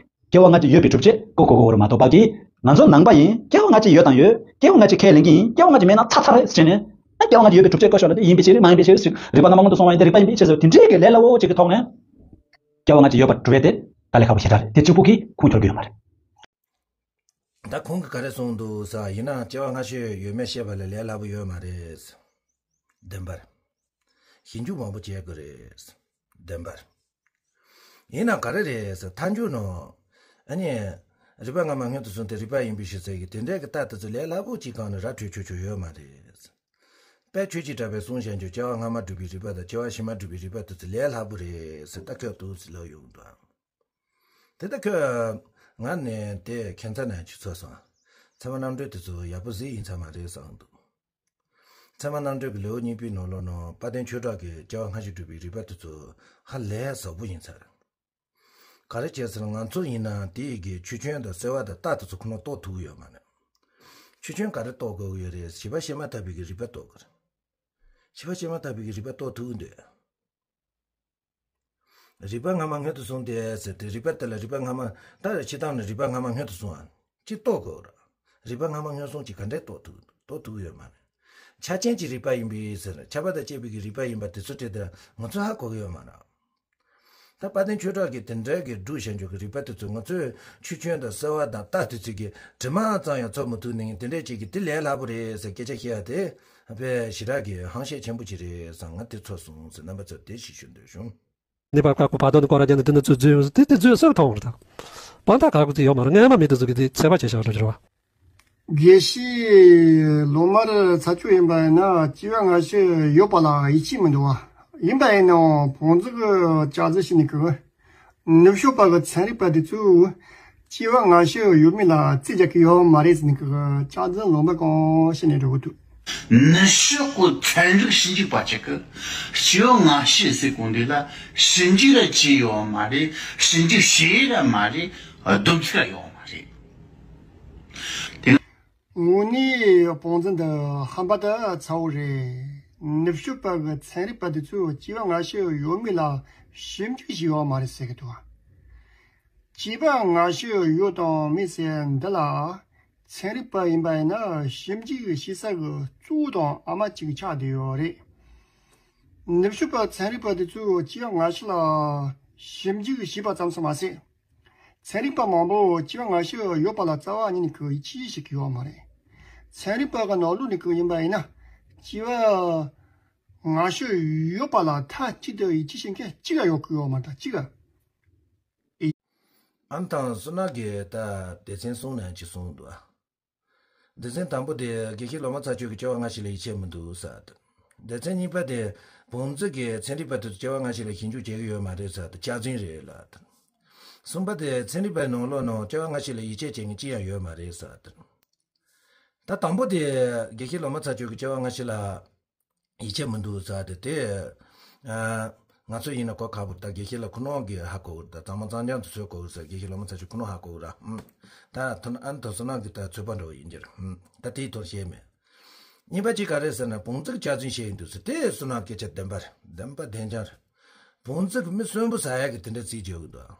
སྐྱེ་བ་སྔ་ཕྱི་ཡོད་པའི་སྒྲུབ་བྱེད་ཀོ་ཀོ་ཀོ་རུ་མ་གཏོགས་པ་གི་ ང་ཚོ་ནང་པ་ཡིན། སྐྱེ་བ་སྔ་ཕྱི་ཡོད་དང་ཡོད། སྐྱེ་བ་སྔ་ཕྱི་ཁས་ལེན་གྱི་ཡིན། སྐྱེ་བ་སྔ་ཕྱི་མེད་ན་ཚར་ཚར་རེད་ཟེར་ནས། ཨ་སྐྱེ་བ་སྔ་ཕྱི་ཡོད་པའི་གྲུབ་ཆ་བཀོད་ཤོག་ལབ་དེ་ཡིན་པའི་ཕྱིར་མ་ཡིན་པའི་ཕྱིར་ཟེར། རིག་པ་སྣ་མང་དུ་སོང་བ་ཡིན་ཏེ། རིག་པ་ཡིན་པའི་ཕྱིར་ཟེར། དེ་འདྲའི་གི་ལས་སླ་བོ་ཅིག་གི་ཐོག་ནས། སྐྱེ་བ་སྔ་ཕྱི་ཡོད་པར་གྲུབ་པ་དེ་དཀའ་ལས་ཁག་པོ་ཞེ་དྲག་རེད། དེ་གཅིག་པུ་གིས་ཁུངས་འཁྱོལ་གྱི་ཡོད་མ་རེད། ད་ཁོང་གིས་ག་རེ་གསུངས་འདུག་ཟེར་ཡིན་ན། སྐྱེ་བ་སྔ་ཕྱི་ཡོད་མེད་བཤད་པ་ལ་ལས་སླ་པོ་ཡོད་མ་རེད། བདེན་པར། ཞིབ་འཇུག་མང་པོ་བྱེད་དགོས་རེད། བདེན་པར། ཡིན་ན་ག་རེ་རེད་ཟེར། མཐའ་མཇུག་ནང་། ཨ་ནི། རིག་པ་སྔ་མ་སྔོན་དུ་སོང་སྟེ་རིག་པ་ཡིན་པའི་ཕྱིར་ཟེར་གྱི་དེ་འདྲའི་གི་རྟགས་དེ་ཚོ་ལས་སླ་པོ་ཅིག་སྒང་ནས་ར་འཕྲོད་ཆོག་ཆོག་ཡོད་མ་རེད། དཔེ་ཁྱོད་ཀྱིས་གྲགས་པའི་གསུང་བཤད་རྒྱུ་སྐྱེ་བ་སྔ་མ་སྒྲུབ་པའི་རིག་པ་དང་སྐྱེ་བ་ཕྱི་མ་སྒྲུབ་པའི་རིག་པ་དེ་ཚོ་ལས་སླ་པོ་རེད་ཟེར་ལྟ་ཁྱོད་འདུག་ཟེར་ལབ་ཡོང་འདུག་དེ་ལྟ་ཁྱོད། ང་ནས་དེ་ཁྱད་མཚར་ནས་ཆུ་ཚོད་སོང་། ཚད་མ་རྣམ་འགྲེལ་དེ་ཚོ་ཡག་པོ་ཟིག་ཡིན་ཚར་མ་རེད་བསམ་འདུག་ཚད་མ་རྣམ་འགྲེལ་གྱི་ལེའུ་གཉིས་པའི་ནང་ལོགས་ནང་དཔལ་ལྡན་ཆོས་གྲགས་ཀྱིས་སྐྱེ་བ་སྔ་ཕྱི་སྒྲུབ་པའི་རིག་པ་དེ་ཚོ་ཧ་ལས་ཟབ་པོ་ཡིན་ཚར། ག་རེ་བྱས་ཟེར་ན། ང་ཚོ་ཡིན་ན་དེ་ཡི་གི་ཆོས་ཅན་དང་གསལ་བ་དང་རྟགས་དེ་ཚོ་ཁོ་ན་རྟོགས་ཐུབ་ཀྱི་ཡོད་མ་རེད། ཆོས་ཅན་ག་རེ་རྟོགས་དགོས་ཀྱི་ཡོད་རེད། བྱིས་པ་སྐྱེས་མ་ཐག་པའི་གི་རིག་པ་རྟོགས་དགོས་རེད། བྱིས་པ་སྐྱེས་མ་ཐག་པའི་གི་རིག་པ་རྟོགས་ཐུབ་ཀྱི་འདུག་རིག་པ་སྔ་མ་སྔོན་དུ་སོང་སྟེ་ཟེར་ཏེ། རིག་པ་དེ་ལ་རིག་པ་སྔ་མ། ད་ཕྱི་ཐང་ནས་རིག་པ་སྔ་མ་སྔོན་དུ་སོང་བ་ཅིག་རྟོགས་དགོས་ར། རིག་པ་སྔ་མ་སྔོན་སོང་ཅིག་ག་འདྲས་རྟོགས་ཐུབ། རྟོགས་ཐུབ་ཡོད་མ་རེད། ཆ་ཅན་གྱི་རིག་པ་ཡིན་པའི་ཟེར། ཆགས་པ་དང་བཅས་པའི་གི་རིག་པ་ཡིན་པ་དེ་ཚོ་དེ་ལྟར་ང་ཚོས་ཧ་གོ་གི་ཡོད་མ་རེད། ད་དཔལ་ལྡན་ཆོས་གྲགས་ཀྱིས་དེ་འདྲའི་གི་སྒྲུབ་བྱ་རྒྱུ་གི་རིག་པ་དེ་ཚོ་ང་ཚོས་ཆོས་ཅན་དང་གསལ་བ་དང་རྟགས་དེ་ཚོ་གི་དྲི་མ་ཙམ་ཡང་ཚོར་མི་ཐུབ་ནི་དེ་འདྲས་ཅིག་གིས་དེ་ལས་སླ་པོ་རེད་ཟེར་སྐད་ཆ་བཤད་ཡ་དེ་དཔེ་ཞེ་དྲག་གི་ཧང་ཤེད་ཆེན་པོ་ཅིག་རེད་བསམ། ང་དེ་ཚོར་སོང་ཟེར། རྣམ་པ་ཚོར་དེ་ཞིག་ཞུ་འདོད་བྱུང་། ནི་པར་ཀ་ཀོ་བར་དོ་ནི་ཀོ་ར་རྒྱན་དུ་དེ་ནི་ཚུར་འཛུལ་ཡོང་ཟེར། དེ་དེ་འཛུལ་སོགས་མཐོང་བར་དང་། དཔང་རྟགས་ག་གུ་ཚིག་ཡོད་མ་རེད། སྔ་མ་མི་དེ་ཚོ་གི་དེ་ཚད་པ་བྱེད་བཞག་རོགས་བྱེད་རོགས། དགེ་བཤེས་ལོ་མར་ཚ་ཆུ་ཡིན་པ་ཡིན་ན། སྐྱེ་བ་སྔ་ཕྱི་ཡོད་པ་ལ་ཡིད་ཆེས་མི་འདུག་བ། ཡིན་པ་ཡིན་ནའང་བོང་རྫི་གི་སྐྱག་རྫུན་བཤད་ནི་གི། ནུབ་ཕྱོགས་པ་གི་ཚན་རིག་པ་དེ་ཚོས་སྐྱེ་བ་སྔ་ཕྱི་ཡོད་མེད་ལ་རྩིས་རྒྱག་གི་ཡོད་མ་རེད་ཟེར་ནི་གི་སྐྱག་རྫུན་ལོང་པ་གང་བཤད་ནས་འགྲོ་གི་འདུག་ནུབ་ཕྱོགས་ཀྱི་ཚན་རིག་ཞིབ་འཇུག་པ་ཅིག་གིས་སྐྱེ་བ་སྔ་ཕྱི་ཟེར་གོ་འདི་ལ་ཞིབ་འཇུག་ར་བྱས་ཡོད་མ་རེད། ཞིབ་འཇུག་བྱས་ར་མ་རེད། བསྡོམས་ཚིག་ར་ཡོད་མ་རེད། དེ་ན། དངོས་གནས་བོང་རྫི་འདི་ཧམ་པ་དང་ཚ་བོ་རེད། ནུབ་ཕྱོགས་པ་གི་ཚན་རིག་པ་དེ་ཚོས་སྐྱེ་བ་སྔ་ཕྱི་ཡོད་མེད་ལ་ཞིབ་འཇུག་བྱས་ཡོད་མ་རེད་ཟེར་གི་འདུག་སྐྱེ་བ་སྔ་ཕྱི་ཡོད་དང་མེད་ཟེར་འདི་ལ། ཚན་རིག་པ་ཡིན་པ་ཡིན་ན་ཞིབ་འཇུག་བྱེད་ས་གི་གཙོ་བོ་དང་ཨ་མ་གཅིག་ཆགས་བསྡད་ཡོད་རེད། ནུབ་ཕྱོགས་པ་ཚན་རིག་པ་དེ་ཚོས་སྐྱེ་བ་སྔ་ཕྱི་ལ་ཞིབ་འཇུག་བྱས་པ་ཙམ་དུ་མ་ཟད། ཚན་རིག་པ་མང་པོ་སྐྱེ་བ་སྔ་ཕྱི་ཡོད་པ་ལ་རྩ་བ་ཉིད་ནས་ཁོ་ཡིད་ཆེས་བྱེད་ཀྱི་ཡོད་མ་རེད། ཚན་རིག་པ་གི་ནང་ལོགས་ནས་ཁོ་ཡིན་པ་ཡིན་ན། སྐྱེ་བ་སྔ་ཕྱི་ཡོད་པ་ལ་མཐའ་གཅིག་ཏུ་ཡིད་ཆེས་བྱེད་མཁན་གཅིག་ཀྱང་ཡོད་ཀྱི་ཡོད་མ་རེད། གཅིག་ཨ་ནི་དང་བསོད་ནམས་ཀྱིས་ད་སྡེ་ཚན་གསུམ་ནང་གཅིག་གསུངས་འདུག་ཨ། སྡེ་ཚན་དང་པོ་དེ་དགེ་བཤེས་ལོ་མ་ཚ་ཆོས་ཀྱིས་སྐྱེ་བ་སྔ་ཕྱི་ལ་ཡིད་ཆེས་མི་འདུག་ཟེར་དེ། སྡེ་ཚན་གཉིས་པ་དེ་བོང་རྫི་གིས་ཚན་རིག་པ་དེ་ཚོ་སྐྱེ་བ་སྔ་ཕྱི་ལ་ཞིབ་འཇུག་བྱེད་ཀྱི་ཡོད་མ་རེད་ཟེར་དེ་སྐྱག་རྫུན་རེད་ལབ་དེ། གསུམ་པ་དེ་ཚན་རིག་པའི་ནང་ལོགས་ནང་སྐྱེ་བ་སྔ་ཕྱི་ལ་ཡིད་ཆེས་བྱེད་མཁན་གཅིག་ཡང་ཡོད་མ་རེད་ཟེར་དེ། ད་དང་པོ་དེ་དགེ་བཤེས་ལོ་མ་ཚ་ཆོས་ཀྱིས་སྐྱེ་བ་སྔ་ཕྱི་ལ་ཡིད་ཆེས་མི་འདུག་ཟེར་དེ་དེ། ཨ། ང་ཚོ་ཡིན་ན་གོ་ཁག་པོ། ད་དགེ་བཤེས་ལ་ཁོ་རང་གིས་ཧ་གོ་གི་རེད། ད་གཙང་མ་གཙང་རྐྱང་དུ་བཟོ་དགོས་ཀྱི་རེད་ཟེར། དགེ་བཤེས་ལོ་མ་ཚ་ཆོས་ཁོ་རང་ཧ་གོ་གི་རེད། ཨུམ། ད་ཐོན་ཨ་ནི་ད་བསོད་ནམས་ཀྱི་ད་ཚོད་དཔག་འདྲ་བོ་ཡིན་གྱི་རེད། ཨུམ། ད་དེའི་ཐོག་བཤད་མེད། གཉིས་པ་གཅིག་ག་རེ་ཟེར་ན། བོང་རྫི་གིས་སྐྱག་རྫུན་བཤད་ཡིན་འདུག་ཟེར། དེ་བསོད་ནམས་སྐད་ཆ་བདེན་པ་རེད། བདེན་པ་བདེན་རྐྱང་རེད། བོང་རྫི་གིས་མི་གསོན་པོ་ཟ་ཡག་གི་དེ་འདྲ་རྩིས་བརྗོད་གི་འདུག་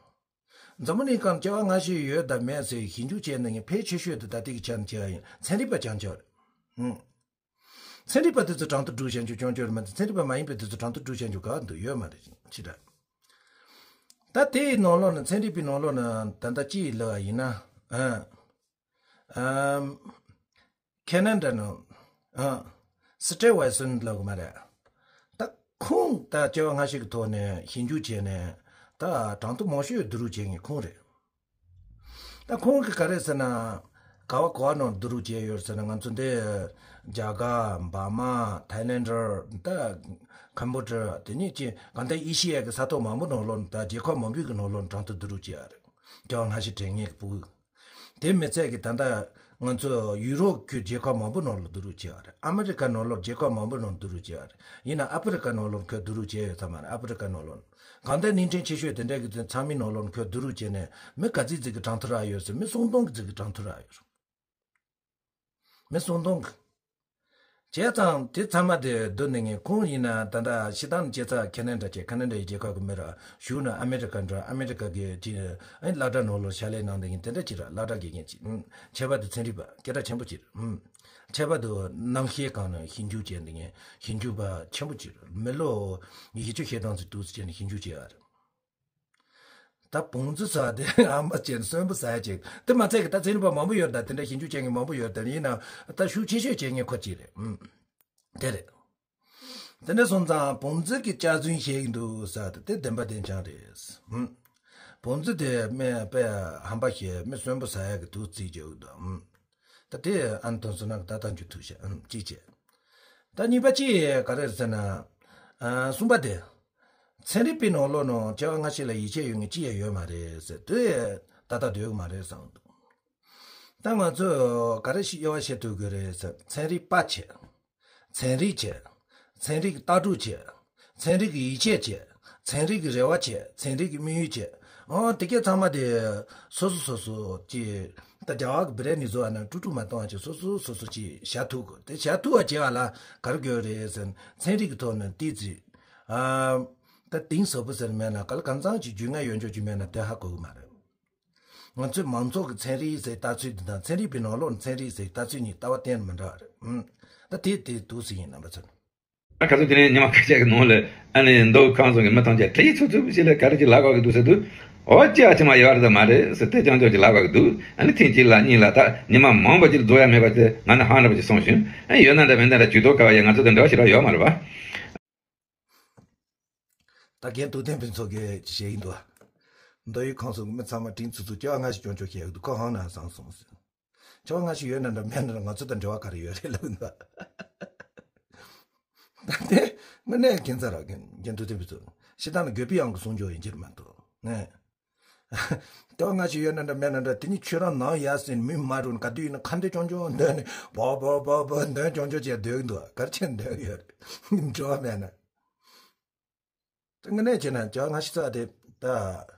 འཛམ་བུ་གླིང་སྒང་སྐྱེ་བ་སྔ་ཕྱི་ཡོད་དང་མེད་ཟེར་ཞིབ་འཇུག་བྱས་ནས་ངས་ཕལ་ཆེ་ཤོས་དེ་ད་ལྟའི་གི་ཆ་ནས་བྱས་པ་ཡིན། ཚན་རིག་པ་རྐྱང་རྐྱང་རེད། ཨུམ། ཚན་རིག་པ་དེ་ཚོ་གྲངས་ཐོ་སྒྲིག་བྱ་རྒྱུ་རྐྱང་རྐྱང་རེད་མ་གཏོགས། ཚན་རིག་པ་མ་ཡིན་པའི་དེ་ཚོ་གྲངས་ཐོ་སྒྲིག་བྱ་རྒྱུ་ག་འདུག་ཡོད་མ་རེད། ཅི་འདྲ། ད་དེའི་ནང་ལོགས་ན། ཚན་རིག་པའི་ནང་ལོགས་ན་ད་ལྟ་ཅི་ལབ་པ་ཡིན་ན། ཨ། ཨམ། ཁེ་ན་ཌ་ནང་། ཨ། སི་ཊེ་ཝེ་སོན་ལབ་གི་མ་རེད། ད་ཁོང་ད་སྐྱེ་བ་སྔ་ཕྱི་གི་ཐོག་ནས་ཞིབ་འཇུག་བྱས་ནས་ད་གྲངས་ཐོ་མང་ཤོས་བསྡུ་རུབ་བྱེད་མཁན་ཁོང་རེད། ད་ཁོང་གིས་ག་རེ་ཟེར་ན། ག་བ་ག་བ་ནང་བསྡུ་རུབ་བྱས་ཡོད་ཟེར་ན། ང་ཚོ་འདི་རྒྱ་གར། འབར་མ། ཐའི་ལེན་ཌ། ད་ཀམ་བོ་ཌི་ཡ། དེ་ནས་ཅི་གང་ལྟར་ཨེ་ཤི་ཡ་གི་ས་ཐོག་མང་པོ་ནང་ལོགས། ད་རྒྱལ་ཁབ་མང་པོའི་གི་ནང་ལོགས་གྲངས་ཐོ་བསྡུ་རུབ་བྱས་ཡོད་རེད། སྐྱེ་བ་སྔ་ཕྱི་དྲན་མཁན་གྱི་ཕྲུ་གུ། དེ་མི་ཚད་གི་ད་ལྟ་ང་ཚོ་ཡུ་རོབ་ཀྱི་རྒྱལ་ཁབ་མང་པོ་ནང་ལོགས་བསྡུ་རུབ་བྱས་ཡོད་རེད། ཨ་མི་རི་ཀ་ནང་ལོགས་རྒྱལ་ཁབ་མང་པོ་ནང་བསྡུ་རུབ་བྱས་ཡོད་རེད། ཡིན་ན་ཨ་ཕི་རི་ཀ་ནང་ལོགས་ཁོས་བསྡུ་རུབ་བྱས་ཡོད་ས་མ་རེད། ཨ་ཕི་རི་ཀ་ནང་ལོགས། གང་ལྟར་གླིང་ཕྲན་ཆེ་ཤོས་དེ་འདྲ་གི་ཚང་མའི་ནང་ལོགས་ཁོས་བསྡུ་རུབ་བྱས་ནས་མི་ག་ཚོད་ཅིག་གི་གྲངས་ཐོ་རག་ཡོད་ཟེར། མི་སུམ་སྟོང་གི་ཅིག་གི་གྲངས་ཐོ་རག་ཡོད་རེད། མི་སུམ་སྟོང་གི། བྱས་ཙང་དེ་ཚང་མ་དེ་བསྡུར་ནས་ངས་ཁོང་ཡིན་ན་ད་ལྟ་ཕྱི་ཐང་ནས་སྐྱེས་ཚར། ཁེ་ན་ཌ་བྱས། ཁེ་ན་ཌ་ཡི་རྒྱལ་ཁབ་ཀྱི་མི་ར་གཞུག་ན་ཨ་མེ་རི་ཀ་འགྲོ། ཨ་མེ་རི་ཀ་གི་དེ་ཨ་ནི་སློབ་གྲྭ་ནང་ལོགས་ཕྱག་ལས་གནང་བསྡད་མཁན་དེ་འདྲ་ཅིག་ར། སློབ་གྲྭ་དགེ་རྒན་ཅིག་ཨུམ། ཁྱད་པར་དུ་ཚན་རིག་པ་སྐད་གྲགས་ཆེན་པོ་ཅིག་ར། ཨུམ། ཁྱད་པར་དུ་རྣམ་ཤེས་སྒང་ནས་ཞིབ་འཇུག་བྱས་འདི་ངས་ཞིབ་འཇུག་པ་ཆེན་པོ་ཅིག་རེད། མི་ལོ་ཉི་ཤུ་ཞེ་གྲངས་ཙམ་འདུག་ཟེར་བྱས་ནས་ཞིབ་འཇུག་བྱས་ཡོད་རེད། ད་བོང་རྫི་ཟེར་བ་དེ་ཨ་མ་བྱས་ནས་གསོན་པོ་ཟ་ཡ་ཅིག་དེ་མ་ཚད་ཀྱི་ད་ཚན་རིག་པ་མང་པོ་ཡོད་རེད། ད་དེ་འདྲ་ཞིབ་འཇུག་བྱེད་མཁན་མང་པོ་ཡོད་རེད། ད་ཡིན་ནའང་ད་ཤུགས་ཆེ་ཤོས་བྱེད་མཁན་ཁོ་གཅིག་རེད། ཨུམ། དེ་རེད། དེ་འདྲ་སོང་ཙང་བོང་རྫི་གི་སྐྱག་རྫུན་བཤད་ཀྱི་འདུག་ཟེར་དེ་བདེན་པ་བདེན་རྐྱང་རེད། ཧུམ། བོང་རྫི་དེ་མི་དཔེ་ཧམ་པ་བཤད། མི་གསོན་པོ་ཟ་ཡག་གི་འདུག་རྩིས་བྱེད་ཀྱི་འདུག་ཧུམ། ད་དེ་ཨ་ནི་དོན་ཚོ་ན་ད་ལྟ་འཇུ་ཐུབ་ཤག་ཧུམ། གཅིག་བྱས། ད་གཉིས་པ་གཅིག་ག་རེ་རེད་ཟེར་ན། ཨ་གསུམ་པ་དེ། ཚན་རིག་པའི་ནང་ལོགས་ནང་སྐྱེ་བ་སྔ་ཕྱི་ལ་ཡིད་ཆེས་ཡོད་མཁན་གཅིག་ཡང་ཡོད་མ་རེད་ཟེར། དེ་ད་ལྟ་སྡོད་ཀྱི་མ་རེད་བསམ་གྱི་འདུག་ད་ང་ཚོས་ག་རེ་ཞིག་དབྱེ་བ་ཕྱེ་ཐུབ་དགོས་རེད་ཟེར། ཚན་རིག་པ་བྱས། ཚན་རིག་བྱས། ཚན་རིག་གི་ལྟ་གྲུབ་བྱས། ཚན་རིག་གི་ཡིད་ཆེས་བྱས། ཚན་རིག་གི་རེ་བ་བྱས། ཚན་རིག་གི་དམིགས་ཡུལ་བྱས། ཨང་དེ་གས་ཚང་མ་དེ་སོ་སོ་སོ་སོ་ཀྱི་ད་རྒྱ་གར་གྱི་བི་རེ་ནི་བཟོ་བ་ན་ཀྲུ་ཀྲུ་མ་གཏོང་བ་ཅིག་སོ་སོ་སོ་སོ་ཅིག་བཞག་ཐུབ་དགོས། དེ་བཞག་ཐུབ་པ་བྱེད་པ་ལ་ག་རེ་དགོས་རེད་ཟེར་ན། ཚན་རིག་གི་ཐོག་ནས་ཏོག་ཙམ་ཨ་ད་གཏིང་ཟབ་པོ་ཟེར་མེད་ན། ག་ལ་གང་ཚང་ཅིག་རྒྱུས་མངའ་ཡོད་འཇོག་ཅིག་མེད་ན་དེ་ཧ་གོ་གི་མ་རེད། ང་ཚོའི་མང་ཚོགས་ཀྱི་ཚན་རིག་ཟེར་ལྟ་ཚུལ་འདི་དང་ཚན་རིག་པའི་ནང་ལོགས་ནས་ཚན་རིག་ཟེར་ལྟ་ཚུལ་གཉིས་ལྟ་བ་གཏན་ནས་མི་འདྲ་བ་རེད། ཨུམ། ད་དེ་དེ་འདུག་སེ་ཡིན། རྣམ་པ་ཚོ། ཨ་ཁ་སང་དེ་ནས་ཉི་མ་ཁ་ཤས་ཀྱི་ནང་ལ་ཨ་ནི་མདོ་ཁམས་གསུམ་གྱི་མི་ཐམས་ཅད་དྲི་ཡིག་ཚུབ་ཚུབ་ཞིག་ལ་ག་རེ་ཅིག་ལབ་དགོས་ཀྱི་འདུག་ཟེར་དུས། འོ་ཅི་ཨ་ཅི་མ་ཡོད་རེད་ད་མ་རེད་ཟེར་ཏེ་ཅང་ཅང་ཅིག་ལབ་དགོས་ཀྱི་འདུག་ཨ་ནི་ཐེངས་གཅིག་ལ་གཉིས་ལ་ད་ཉི་མ་མང་པོ་ཅིག་རྫོགས་ཡ་མེད་པ་དེ་ང་ནི་ཧང་འདྲ་པོ་ཅིག་སོང་ཞིང་། ཨ་ཡོད་ན་འདྲ་མེད་ན་འདྲ་ཇུས་གཏོགས་དཀའ་བ་ཡ་ང་ཚོ་དང་འབྲེལ་བ་ཞེ་དྲག་ཡོད་མ་རེད་པ། ད་རྒན་ཐུབ་བསྟན་ཕུན་ཚོགས་ཀྱིས་བཤད་ཀྱི་འདུག་མདོ་དབུས་ཁམས་གསུམ་གྱི་མི་ཚང་མ་དྲིན་ཚུབ་ཚུབ་སྐྱེ་བ་སྔ་ཕྱི་སྐྱོན་བརྗོད་བྱེད་ཀྱི་འདུག་ཁོ་ཧང་ན་སང་སོང་ཟེར། སྐྱེ་བ་སྔ་ཕྱི་ཡོད་ན་འདྲ་མེད་ན་འདྲ་ང་ཚོ་དང་འབྲེལ་བ་ག་རེ་ཡོད་རེད་ལབ་འདུག་ད་དེ་དངོས་གནས་ཁྱད་མཚར་ར། རྒན་རྒན་ཐུབ་བསྟན་ཕུན་ཚོགས་ཕྱི་ཐང་ལ་དགོས་པའི་ཡང་གི་གསུང་ཆོག་ཡིན་གྱི་མ་གཏོགས་ནས། སྐྱེ་བ་སྔ་ཕྱི་ཡོད་ན་འདྲ་མེད་ན་འདྲ། དེ་ནི་ཁྱོད་རང་ནང་ཡ་ཟིན་མི་མ་རུང་ག་དུས་ཡིན་ན་ཁ་འདོན་ཆུང་ཆུང་འདོན་ནས་བོ་བོ་བོ་བོ་འདོན་ཆུང་ཆུང་བྱས་སྡོད་ཀྱི་འདུག་ག་རེ་བྱས་འདོན་གྱི་ཡོད་རེད། འགྲོ་བ་མེད་ན། དངོས་གནས་བྱས་ན་སྐྱེ་བ་སྔ་ཕྱི་ཟེར་བ་དེ་ད་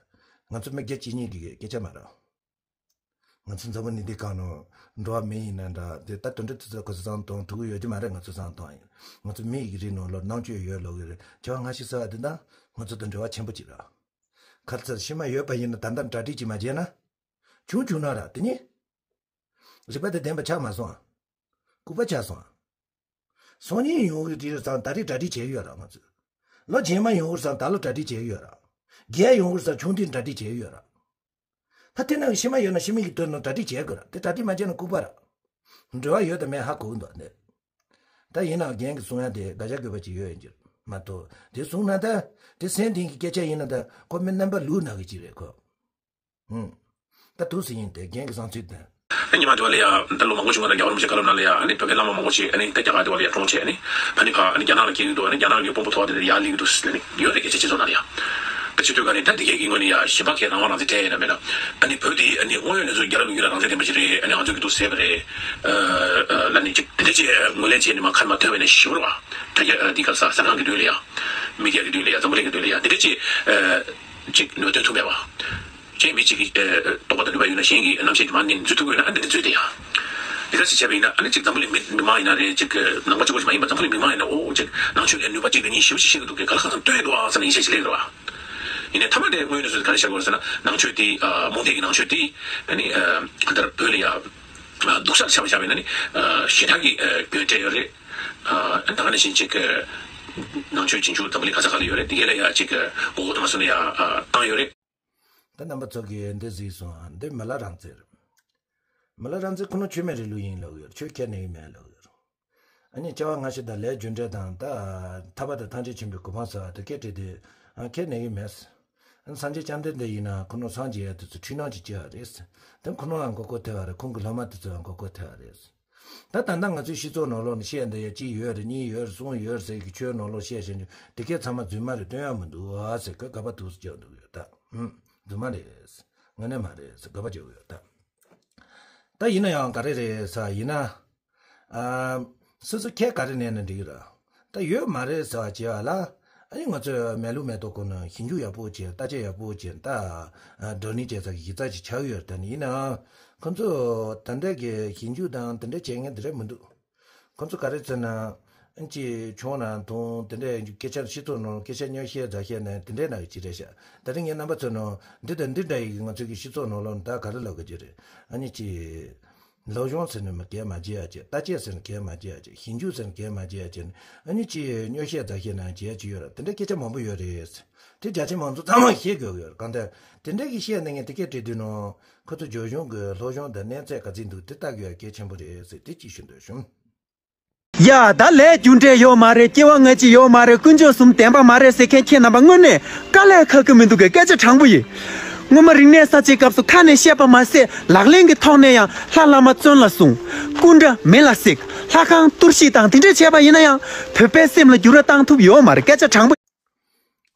ང་ཚོ་མི་སྒེར་གཅིག་གཉིས་ཀྱི་སྐད་ཆ་མ་རེད། ང་ཚོ་འཛམ་བུ་གླིང་འདིའི་སྒང་ནང་འགྲོ་བ་མི་ཡིན་ན་འདྲ། དེ་ད་དོན་འགྲུབ་དུས་ཚོད་ག་ཚོད་ཙམ་གཏོང་ཐུབ་ཀྱི་ཡོད་ཀྱི་མ་རེད། ང་ཚོ་ཙམ་གཏོང་ཡིན། ང་ཚོ་མི་ཡི་རིགས་ནང་ལོགས་ནང་ཆོས་ཡོད་ལོག་གི་རེད། སྐྱེ་བ་སྔ་ཕྱི་ཟེར་བ་འདི་ད་ང་ཚོ་དང་འབྲེལ་བ་ཆེན་པོ་ཅིག་རེད། ག་ཚོད་ཕྱི་མ་ཡོད་པ་ཡིན་ན་ད་ལྟ་གྲ་སྒྲིག་ཅིག་མ་བྱས་ན། བྱུང་བྱུང་ན་ར་དེ་ནི་རིག་པ་དེ་ལྡན་པ་ཆགས་མ་སོང་ཨ། ལྐུགས་པ་ཆགས་སོང་ཨ། སང་ཉིན་ཡོང་གི་དུས་ཙང་ད་རེས་གྲ་སྒྲིག་བྱས་ཡོད་ར་ང་ཚོས། ལོ་རྗེས་མ་ཡོང་གི་ཙང་ད་ལོ་གྲ་སྒྲིག་བྱས་ཡོད་ར། རྒས་ཡོང་གི་ཙང་ཆུང་དུས་གྲ་སྒྲིག་བྱས་ཡོད་ར། ད་དེ་ནང་གི་ཕྱི་མ་ཡོད་ན་ཕྱི་མ་གི་དོན་ནང་གྲ་སྒྲིག་བྱས་དགོས་ར། དེ་གྲ་སྒྲིག་མ་བྱས་ན་ལྐུགས་པ་ར། འབྲེལ་བ་ཡོད་དང་མེད་ཧ་གོ་གི་འདུག་ནས། ད་ཡིན་ནའང་རྒན་གྱི་གསུང་ཡ་དེ་དགག་བྱ་དགོས་པ་ཅིག་ཡོད་ཡིན་གྱི་མ་གཏོགས། དེ་གསུང་ན་ད་དེ་སེམས་གཏིང་གི་སྐད་ཆ་ཡིན་ན་ད་ཁོ་མི་རྣམ་པ་ལུག་ན་གི་ཅིག་རེད་ཁོ། ཧུམ། ད་འདུག་སེ་ཡིན་ཏེ་རྒན་གྱི་བསམ་ཚུལ་དང་། ཨ་ཉི་མ་དེ་བ་ལ་ཡ་ད་ལོ་མང་པོ་ཞིག་སྔོན་ལ་རྒྱལ་བ་རིན་པོ་ཆེ་བཀའ་སློབ་ནང་ལ་ཡ་ཨ་ནི་བོད་པའི་བླ་མ་མང་པོ་ཞིག་ཨ་ནི་ད་རྒྱ་གར་དེ་བ་ལ་ཡ་གྲོངས་བྱས་ཨ་ནི་ཕ་ནི་ཕ་ཨ་ནི་རྒྱ་ནག་ལ་སྐྱེལ་གྱི་འདུག་ཨ་ནི་རྒྱ་ནག་གི་དཔོན་པོ་ཐོག་དེ་ཡར་སླེབས་ཀྱི་འདུག་ཟེར་ནས་ཡོད་རེད། སྐད་ཆ་སྤྱི་ཚོགས་ནང་ལ་ཡ། ད་སྤྱི་འཐུས་ག་ནས་ད་འདི་གས་ཀྱི་ངོས་ནས་ཡ་གཞན་པ་གས་རང་དབང་རང་བཙན་སྤྲད་ཡོད་ན་མེད་ན། ཨ་ནི་བོད་དེ་ཨ་ནི་དངོས་ཡོད་གནས་ཚུལ་རྒྱ་ལ་ལུགས་ཡོད་ན་རང་བཙན་ལྡན་པ་ཞིག་རེད། ཨ་ནི་ང་ཚོ་གི་འདུག་ཟེར་བ་རེད། ལ་ནི་ཅིག་དེ་འདྲ་ཅིག་ངོས་ལེན་བྱས་ནས་མ་ཁ་མ་ཐོན་བས་ནས་ཞུ་བ་རེད་བ། ད་རྒྱ་འདི་ག་ས་ས་ཁང་གི་མདུན་ལ་ཡ། མི་རྒྱ་གི་མདུན་ལ་ཡ། འཛམ་བུ་གླིང་གི་མདུན་ལ་ཡ། དེ་འདྲ་ཅིག་ཅིག་ནོར་འདོན་ཐུབ་མེད་བ། ཅིག་མི་གཅིག་གིས་རྟོགས་པ་དང་ནུས་པ་ཡོད་ན་གཞན་གྱིས་རྣམ་ཤེས་ཀྱི་མ་ནི་འཛུལ་ཐུབ་ཀྱི་ཡོད་ན་ཨ་འདི་འདི་འཛུལ་དེ་ཡ། དེ་ག་ཚོད་བྱས་པ་ཡིན་ན་ཨ་ནི་གཅིག་འཛམ་བུ་གླིང་མི་མི་མང་ཡིན་ན་རེད། གཅིག་ནང་པ་གཅིག་པོ་ཞིག་མ་ཡིན་པ་འཛམ་བུ་གླིང་མི་མང་ཡིན་ན་ཨོ་གཅིག་ནང་ཆོས་ལ་ནུས་པ་གཅིག་དང་གཉིས་ཞེ་པོ་ཅིག་ཤེས་ཀྱི་འདུག་གས། ག་ལ་ཁ་སང་སྟོན་ཡི་འདུག་ཨ་བསམ་ནས་ཡིད་ཆེས་ཤིག་སླེབས་ཀྱི་རེད་བ། ཡིན་ནའི་མཐའ་མ་དེ་དངོས་ཡོད་གནས་ཚུལ་ག་རེ་བཤད་དགོས་ཟེར་ན་ནང་ཆོས་དེ་རྨོངས་དད་ཀྱི་ནང་ཆོས་དེ་ཨ་ནི་ཨ་ད་བོད་ལ་ཡ་སྡུག་ཤག་ཆགས་པ་ཆགས་པ་ཡིན་ན་ནི་ཞེ་དྲག་གི་སྐྱོན་སྤྲད་ཡོད་རེད། ཨ་ད་ག་ནང་བཞིན་ཅིག་ནང་ཆོས་རྗེས་འཇུག་འཛམ་བུ་གླིང་ག་ས་ག་ལ་ཡོད་རེད། དེ་གས་ལ་ཡ་ཅིག་མགོ་སྐོར་དུ་མ་སོང་ན་ཡ་བཏང་ཡོད་རེད། ད་རྣམ་པ་ཚོ་གིས་འདི་གཟིགས་སོང་ཨ། འདི་མི་ལ་རང་བཙན་རེད། མི་ལ་རང་བཙན་ཁོ་ན་ཆོས་མེད་རིང་ལུགས་ཡིན་ལབ་ཡོད། ཆོས་ཁས་ལེན་གྱི་མེད་ལབ་ཡོད། ཨ་ནི་སྐྱེ་བ་སྔ་ཕྱི་དང་ལས་རྒྱུ་འབྲས་དང་ད་ཐར་པ་དང་ཐམས་ཅད་མཁྱེན་པའི་གོ་འཕང་ཟེར་བ་དེ་སྐད་བྲིས་ཏེ་ཨ་ཁས་ལེན་གྱི་མེད། ཨ་སངས་རྒྱས་བཅོམ་ལྡན་འདས་ཡིན་ན་ཁོ་ན་སངས་རྒྱས་ཡ་དེ་ཚོ་འཁྲུལ་སྣང་ཅིག་སྐྱེ་བ་རེད། དེ་ཁོ་ན་ལ་མགོ་སྐོར་ཐེབས་པ་རེད། ཁོང་གི་སློབ་མ་དེ་ཚོ་ལ་མགོ་སྐོར་ཐེབས་པ་རེད། ད་ད་ལྟ་ང་ཚོའི་སྤྱི་ཚོགས་ནང་ལོགས་ནས་བཤད་འདི་ཡ་གཅིག་ཡོད་རེད། གཉིས་ཡོད་རེད། གསུམ་ཡོད་རེད་ཟེར་གི་ཆོས་ནང་ལོགས་བཤད་བཞིན་དུ་དེ་གས་ཚང་མ་རྫུན་མ་རེད། སྟོན་ཡག་མི་འདུག་ཨ་ཟེར་གི་དགག་པ་འདུག་སེ་རྒྱག་འདུག་ཡོད་ད། ཨུམ། རྫུན་མ་རེད། དངོས་གནས་མ་རེད་ཟེར་དགག་པ་རྒྱག་གི་ཡོད་ད། ད་ཡིན་ན་ཡང་ག་རེ་རེད་ཟེར་ཡིན་ན། ཨ། སོ་སོ་ཁས་ག་རེ་ལེན་ན་འགྲིག་གི་རེད། ད་ཡོད་མ་རེད་ཟེར་བ་བྱས་པ་ལ། ཨ་ནི་ང་ཚོས་མེད་ལུགས་མེད་མདོག་ཁོ་ན་ཞིབ་འཇུག་ཡག་པོ་བྱས། བརྟག་དཔྱད་ཡག་པོ་བྱས། ད་བགྲོ་གླེང་བྱས་ཚར་གི་གཞི་རྩ་ཅིག་ཆགས་ཡོད་རེད། ད་ནི་ཡིན་ནའང་ཁོ་ཚོ་ད་ལྟ་གི་ཞིབ་འཇུག་དང་དེ་འདྲ་བྱེད་མཁན་དེ་འདྲ་མི་འདུག་ཁོ་ཚོ་ག་རེ་ཟེར་ན། ཨ་ནི་ཅིག་ཆུང་ན་དུང་དེ་འདྲའི་སྐད་ཆ་སྤྱི་ཚོགས་ནང་སྐད་ཆ་སྨྱོ་བཤད་རྫ་བཤད་ནས་དེ་འདྲའི་ནང་གི་ཅི་རེད་ཤག་ད་རིང་ངས་རྣམ་པ་ཚོ་ནང་འདི་དང་འདི་འདྲ་ཡི་གི་ང་ཚོའི་གི་སྤྱི་ཚོགས་ནང་ལོགས་ནས་ད་ག་རེ་ལབ་གི་ཅི་རེད། ཨ་ནི་ཅིག་སློབ་སྦྱོང་ཟེར་ནས་མ་གལ་མ་བྱེད་ཡ་བྱེད། ལྟ་དཔྱད་ཟེར་ནས་གལ་མ་བྱེད་ཡ་བྱེད། ཞིབ་འཇུག་ཟེར་ནས་གལ་མ་བྱེད་ཡ་བྱེད། ཨ་ནི་ཅིག་སྨྱོ་བཤད་རྫ་བཤད་ནང་བྱེད་ཡ་ཅིག་ཡོད་ར། དེ་འདྲའི་སྐད་ཆ་མང་པོ་ཡོད་རེད། དེ་རྒྱ་ཆེ་མང་ཚོགས་ཚང་མ་ཤེས་དགོས་ཀྱི་ཡོད་རེད། གང་ལྟར་དེ་འདྲ་གི་བཤད་ནས་ངས་དེ་སྐད་བྲིས་དུས་ནོ། ཁོ་ཚོ་ཇོ་གཞུང་གི་སློབ་སྦྱོང་དང་གནས་ཚད་ག་ཚོད་འདུག་དེ་ལྟ་དགོས་ཡ་གལ་ཆེན་པོ་རེད་ཟེར་དེ་ཅིག་ཞུ་འདོད་བྱུང་། ཡ་ད་ལས་རྒྱུ་འབྲས་ཡོད་མ་རེད། སྐྱེ་བ་སྔ་ཕྱི་ཡོད་མ་རེད། དཀོན་མཆོག་གསུམ་བདེན་པ་མ་རེད་ཟེར་མཁན་ཁྱེད་རྣམ་པ་དངོས་གནས་དཀའ་ལས་ཁག་གི་མི་འདུག་གས། སྐད་ཆ་དྲང་པོ་ཡིན། སྔོན་མ་རིག་གནས་གསར་བརྗེའི་སྐབས་སུ་ཁ་ནས་བཤད་པ་མ་ཟད་ལག་ལེན་གྱི་ཐོག་ནས་ཡང་ལྷ་བླ་མ་བཙོན་ལ་བཟུང་། སྐུ་འདྲ་མེ་ལ་བསྲེགས། ལྷ་ཁང་གཏོར་བཤིག་དང་དེ་འདྲས་བྱས་པ་ཡིན་ན་ཡང་བོད་པའི་སེམས་ལ་འགྱུར་བ་བཏང་ཐུབ་ཡོད་མ་རེད། སྐད་ཆ་དྲང་པོ།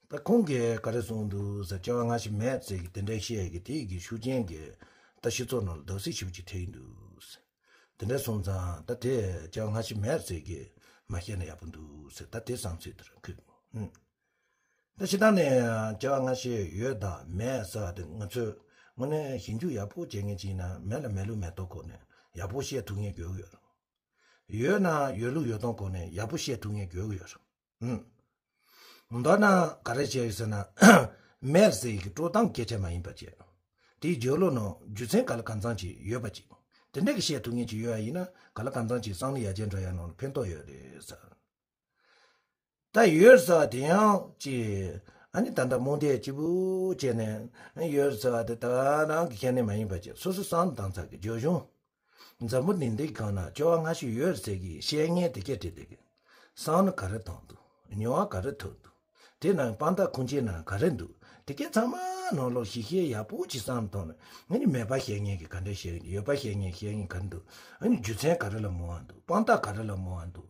ད་ཁོང་གིས་ག་རེ་གསུངས་འདུག་ཟེར། སྐྱེ་བ་སྔ་ཕྱི་མེད་ཟེར་གི་དེ་འདྲའི་བཤད་གི་དེ་གི་ཤུགས་རྐྱེན་གི་ད་སྤྱི་ཚོགས་ནང་ལ་བརྡབ་གསིག་ཞེ་པོ་ཅིག་ཐེབས་ཀྱི་འདུག་ཟེར། དེ་འདྲ་སོང་ཙང་ད་དེ་སྐྱེ་བ་སྔ་ཕྱི་མེད་ཟེར་གི་མ་བཤད་ན་ཡག་པོ་འདུག་ཟེར། ད་དེ་བསམ་ཚུལ་དེ་རང་ཁུལ། ཨུམ། ད་སྤྱིར་བཏང་ནས་སྐྱེ་བ་སྔ་ཕྱི་ཡོད་དང་མེད་ཟེར་བ་དེ་ང་ཚོས་དངོས་གནས་ཞིབ་འཇུག་ཡག་པོ་བྱེད་མཁན་ཅིག་ཡིན་ན་མེད་ལ་མེད་ལུགས་མེད་སྟངས་སྐོར་ནས་ཡག་པོ་བཤད་ཐུབ་མཁན་དགོས་ཀྱི་ཡོད་རེད། ཡོད་ན་ཡོད་ལུགས་ཡོད་སྟངས་སྐོར་ནས་ཡག་པོ་བཤད་ཐུབ་མཁན་དགོས་ཀྱི་ཡོད་རེད། ཨུམ། མདོར་ན་ག་རེ་བྱས་ཡོད་ཟེར་ན། མེད་ཟེར་ཡི་གི་དཀྲོག་གཏམ་སྐད་ཆ་མ་ཡིན་པ་བྱས། དེའི་རྒྱུ་ལོ་ནང་རྒྱུ་མཚན་ག་ལ་གང་འཚམ་ཅིག་ཡོད་པ་ཅིག་དེ་འདྲ་གི་བཤད་ཐུབ་མཁན་ཅིག་ཡོད་པ་ཡིན་ན་ག་ལ་གང་འཚམ་ཅིག་བསམ་བློ་ཡར་རྒྱས་འགྲོ་ཡ་ནང་ལ་ཕན་ཐོགས་ཡོད་རེད་ཟེར། ད་ཡོད་ཟེར་བ་དེ་ཡང་ཅི། ཨ་ནི་ད་ལྟ་རྨོངས་དད་སྐྱིད་པོ་བྱས་ནས་ཡོད་ཟེར་བ་དེ་ད་རང་གི་ཁྱད་ནས་མ་ཡིན་པ་བྱས་སོ་སོ་བསམ་བཏང་ཚར་གི་ཇོ་གཞུང་། འཛམ་བུ་གླིང་འདི་གང་ན་སྐྱེ་བ་སྔ་ཕྱི་ཡོད་ཟེར་གི་བཤད་མཁན་དེ་སྐད་བྲིས་དེ་གི། བསམ་བློ་ག་རེ་བཏང་འདུག་མྱོང་བ་ག་རེ་ཐོབ་འདུག་དེ་ནང་དཔང་རྟགས་ཁུངས་སྐྱེལ་ན་ག་རེ་འདུག་དེ་གས་ཚང་མ་ནང་ལོགས་ཞིབ་བཤེར་ཡག་པོ་ཅིག་བསམ་བཏང་ནས་ཨ་ནི་མེད་པ་བཤད་མཁན་གི་ག་འདྲ་བཤད་ཡོད་པ་བཤད་མཁན་བཤད་མཁན་ག་རེ་འདུག་ཨ་ནི་རྒྱུ་མཚན་ག་རེ་ལ་མོ་བ་འདུག་དཔང་རྟགས་ག་རེ་ལ་མོ་བ་འདུག་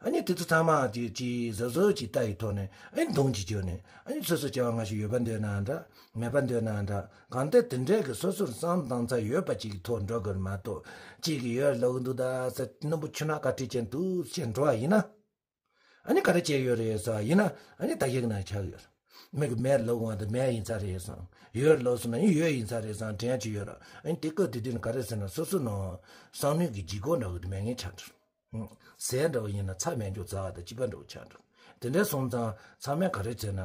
ཨ་ནི་དེ་ཚོ་ཚང་མ་ཅིག་ཅིག་གཟབ་གཟབ་ཅིག་ལྟ་ཡི་ཐོག་ནས་ཨ་ནི་འདོན་ཅིག་བྱོས་ནས་ཨ་ནི་སོ་སོ་སྐྱེ་བ་སྔ་ཕྱི་ཡོད་པ་འདོད་ན་འདྲ་མེད་པ་འདོད་ན་འདྲ་གང་ལྟར་དེ་འདྲའི་གི་སོ་སོར་བསམ་བཏང་ཚར་ཡོད་པ་ཅིག་གི་ཐོག་འགྲོ་དགོས་མ་གཏོགས་ཅིག་གི་ཡོད་ལོག་འདུག་ད་ཟེར་སྣུམ་པོ་ཆུ་ནག་ག་ཁྲིད་ཅན་འདུག་ཅེས་འགྲོ་བ་ཡིན་ན། ཨ་ནི་ག་རེ་བྱས་ཡོད་རེད་ཟེར་བ་ཡིན་ན་ཨ་ནི་ད་ཡིག་ནང་ཆགས་ཡོད་རེད། མི་གི་མེད་ལོག་འོང་དེ་མེད་ཡིན་ས་རེད་བསམ། ཡོད་ལོག་སོང་ན་ཡིན་ཡོད་ཡིན་ས་རེད་བསམ་དྲན་ཡ་ཅིག་ཡོད་ར། ཨ་ནི་དེ་སྐབས་དེ་དུས་ནི་ག་རེ་ཟེར་ན་སོ་སོ་ནང་བསམ་བློའི་གི་ལྗིད་ཁོག་འདྲ་བོ་དེ་མེད་མཁན་ཆགས་འགྲོ། ཟས་འདྲ་བོ་ཡིན་ན་ཚྭ་མེད་འཇོག་ཟ་བ་དང་སྐྱིད་པ་འདྲ་བོ་ཆགས་འགྲོ། དེ་འདྲ་སོང་ཙང་ཚང་མས་ག་རེ་བྱས་ན་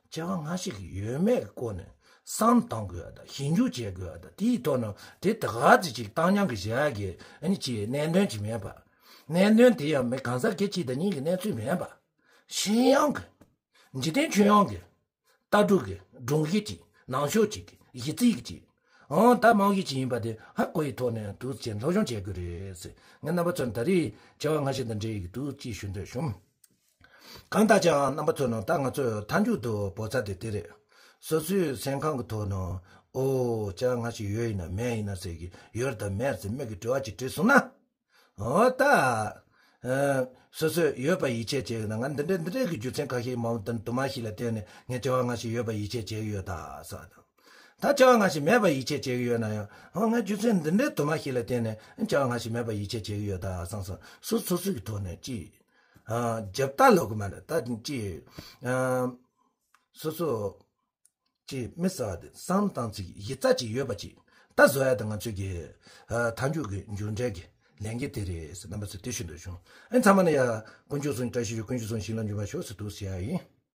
སྐྱེ་བ་སྔ་ཕྱི་གི་ཡོད་མེད་ཀྱི་སྐོར་ནས་བསམ་གཏོང་དགོས་པ་དང་ཞིབ་འཇུག་བྱེད་དགོས་པ་དང་དེའི་ཐོག་ནས་དེ་ད་ག་ཚོད་ཅིག་བཏང་སྙོམས་ཀྱི་བྱ་ཡག་གི་ཨ་ནི་ཅིག་གནད་དོན་ཅིག་མེད་པ། གནད་དོན་དེ་ཡང་མི་གང་ཟག་སྐད་ཅིག་དང་གཉིས་ཀྱི་གནས་ཚུལ་མེད་པ། ཤེས་ཡོན་གྱི། འཇིག་རྟེན་ཁྱོན་ཡོངས་ཀྱི། ལྟ་གྲུབ་ཀྱི་སྒྲོམ་གཞི་གཅིག་ནང་ཤོག་གཅིག་གི་གཞི་རྩའི་གཅིག་ཨང་ད་རྨང་གཞི་གཅིག་ཡིན་པ་དེ་ཧ་གོ་ཡི་ཐོག་ནས་འདུག་ཅེས་སློབ་སྦྱོང་བྱེད་དགོས་རེད་ཟེར། ངས་རྣམ་པ་ཚོར་ད་རེས་བྱ་བ་སྔ་ཕྱི་དང་འབྲེལ་ཡི་འདུག་ཅེས་ཞུ་འདོད་བྱུང་། གང་ལྟར་ཀྱང་རྣམ་པ་ཚོ་ནང་ད་ང་ཚོས་མཐའ་མཇུག་ཏུ་འབོད་ཚར་དེ་དེ་རེད། སོ་སོའི་སེམས་ཁམས་ཀྱི་ཐོག་ནང་ཨོ་བྱ་བ་སྔ་ཕྱི་ཡོད་ཡིན་ན་མེད་ཡིན་ན་ཟེར་གི་ཡོད་དང་མེད་ཟེར་མིག་གི་དྲི་བ་ཅིག་དྲིས་སོང་ན། འོ་ད། ཨ། སོ་སོས་ཡོད་པ་ཡིད་ཆེས་བྱེད་ན་ང་འདི་འདྲའི་འདི་འདྲའི་གི་རྒྱུ་མཚན་ཁ་ཤས་མང་པོ་དང་དུ་མ་ཞིག་ལ་བརྟེན་ནས་ངས་སྐྱེ་བ་སྔ་ཕྱི་ཡོད་པ་ཡིད་ཆེས་བྱེད་ཀྱི་ཡོད་ད་བསམ་དང་། ད་སྐྱེ་བ་སྔ་ཕྱི་མེད་པ་ཡིད་ཆེས་བྱེད་ཀྱི་ཡོད་ན་ཡང་འོ་ངས་རྒྱུ་མཚན་འདི་འདྲའི་དུ་མ་ཞིག་ལ་བརྟེན་ནས་སྐྱེ་བ་སྔ་ཕྱི་མེད་པ་ཡིད་ཆེས་བྱེད་ཀྱི་ཡོད་ད་བསམ་སོང་སོ་སོ་སོ་གི་ཐོག་ནས་ཅི། ཨ། རྒྱབ་ལྟ་ལོག་གི་མ་རེད་ད་ཅི། ཨ། སོ་སོ། ཅེས་མི་ཟེར་བ་དེ་བསམ་བཏང་ཚིག་གཞི་རྩ་ཅིག་ཡོད་པ་ཅིག་ད་བཟོ་ཡ་དེ་ང་ཚོས་ཀྱི་མཐའ་མཇུག་གི་མཇུག་འབྲས་ཀྱི་ལས་འགན་དེ་རེད་ཟེར་རྣམ་པ་ཚོས་དེ་ཞུ་འདོད་བྱུང་། ཨ་ནི་ཚང་མ་ནས་ཡ་དཀོན་མཆོག་གསུམ་བཀྲ་ཤིས་ཤོག་དཀོན་མཆོག་གསུམ་བྱིན་རླབས་འབྱུང་བ་ཤོག་ཟེར་འདུག་ཟེར་ཡ་ཡིན།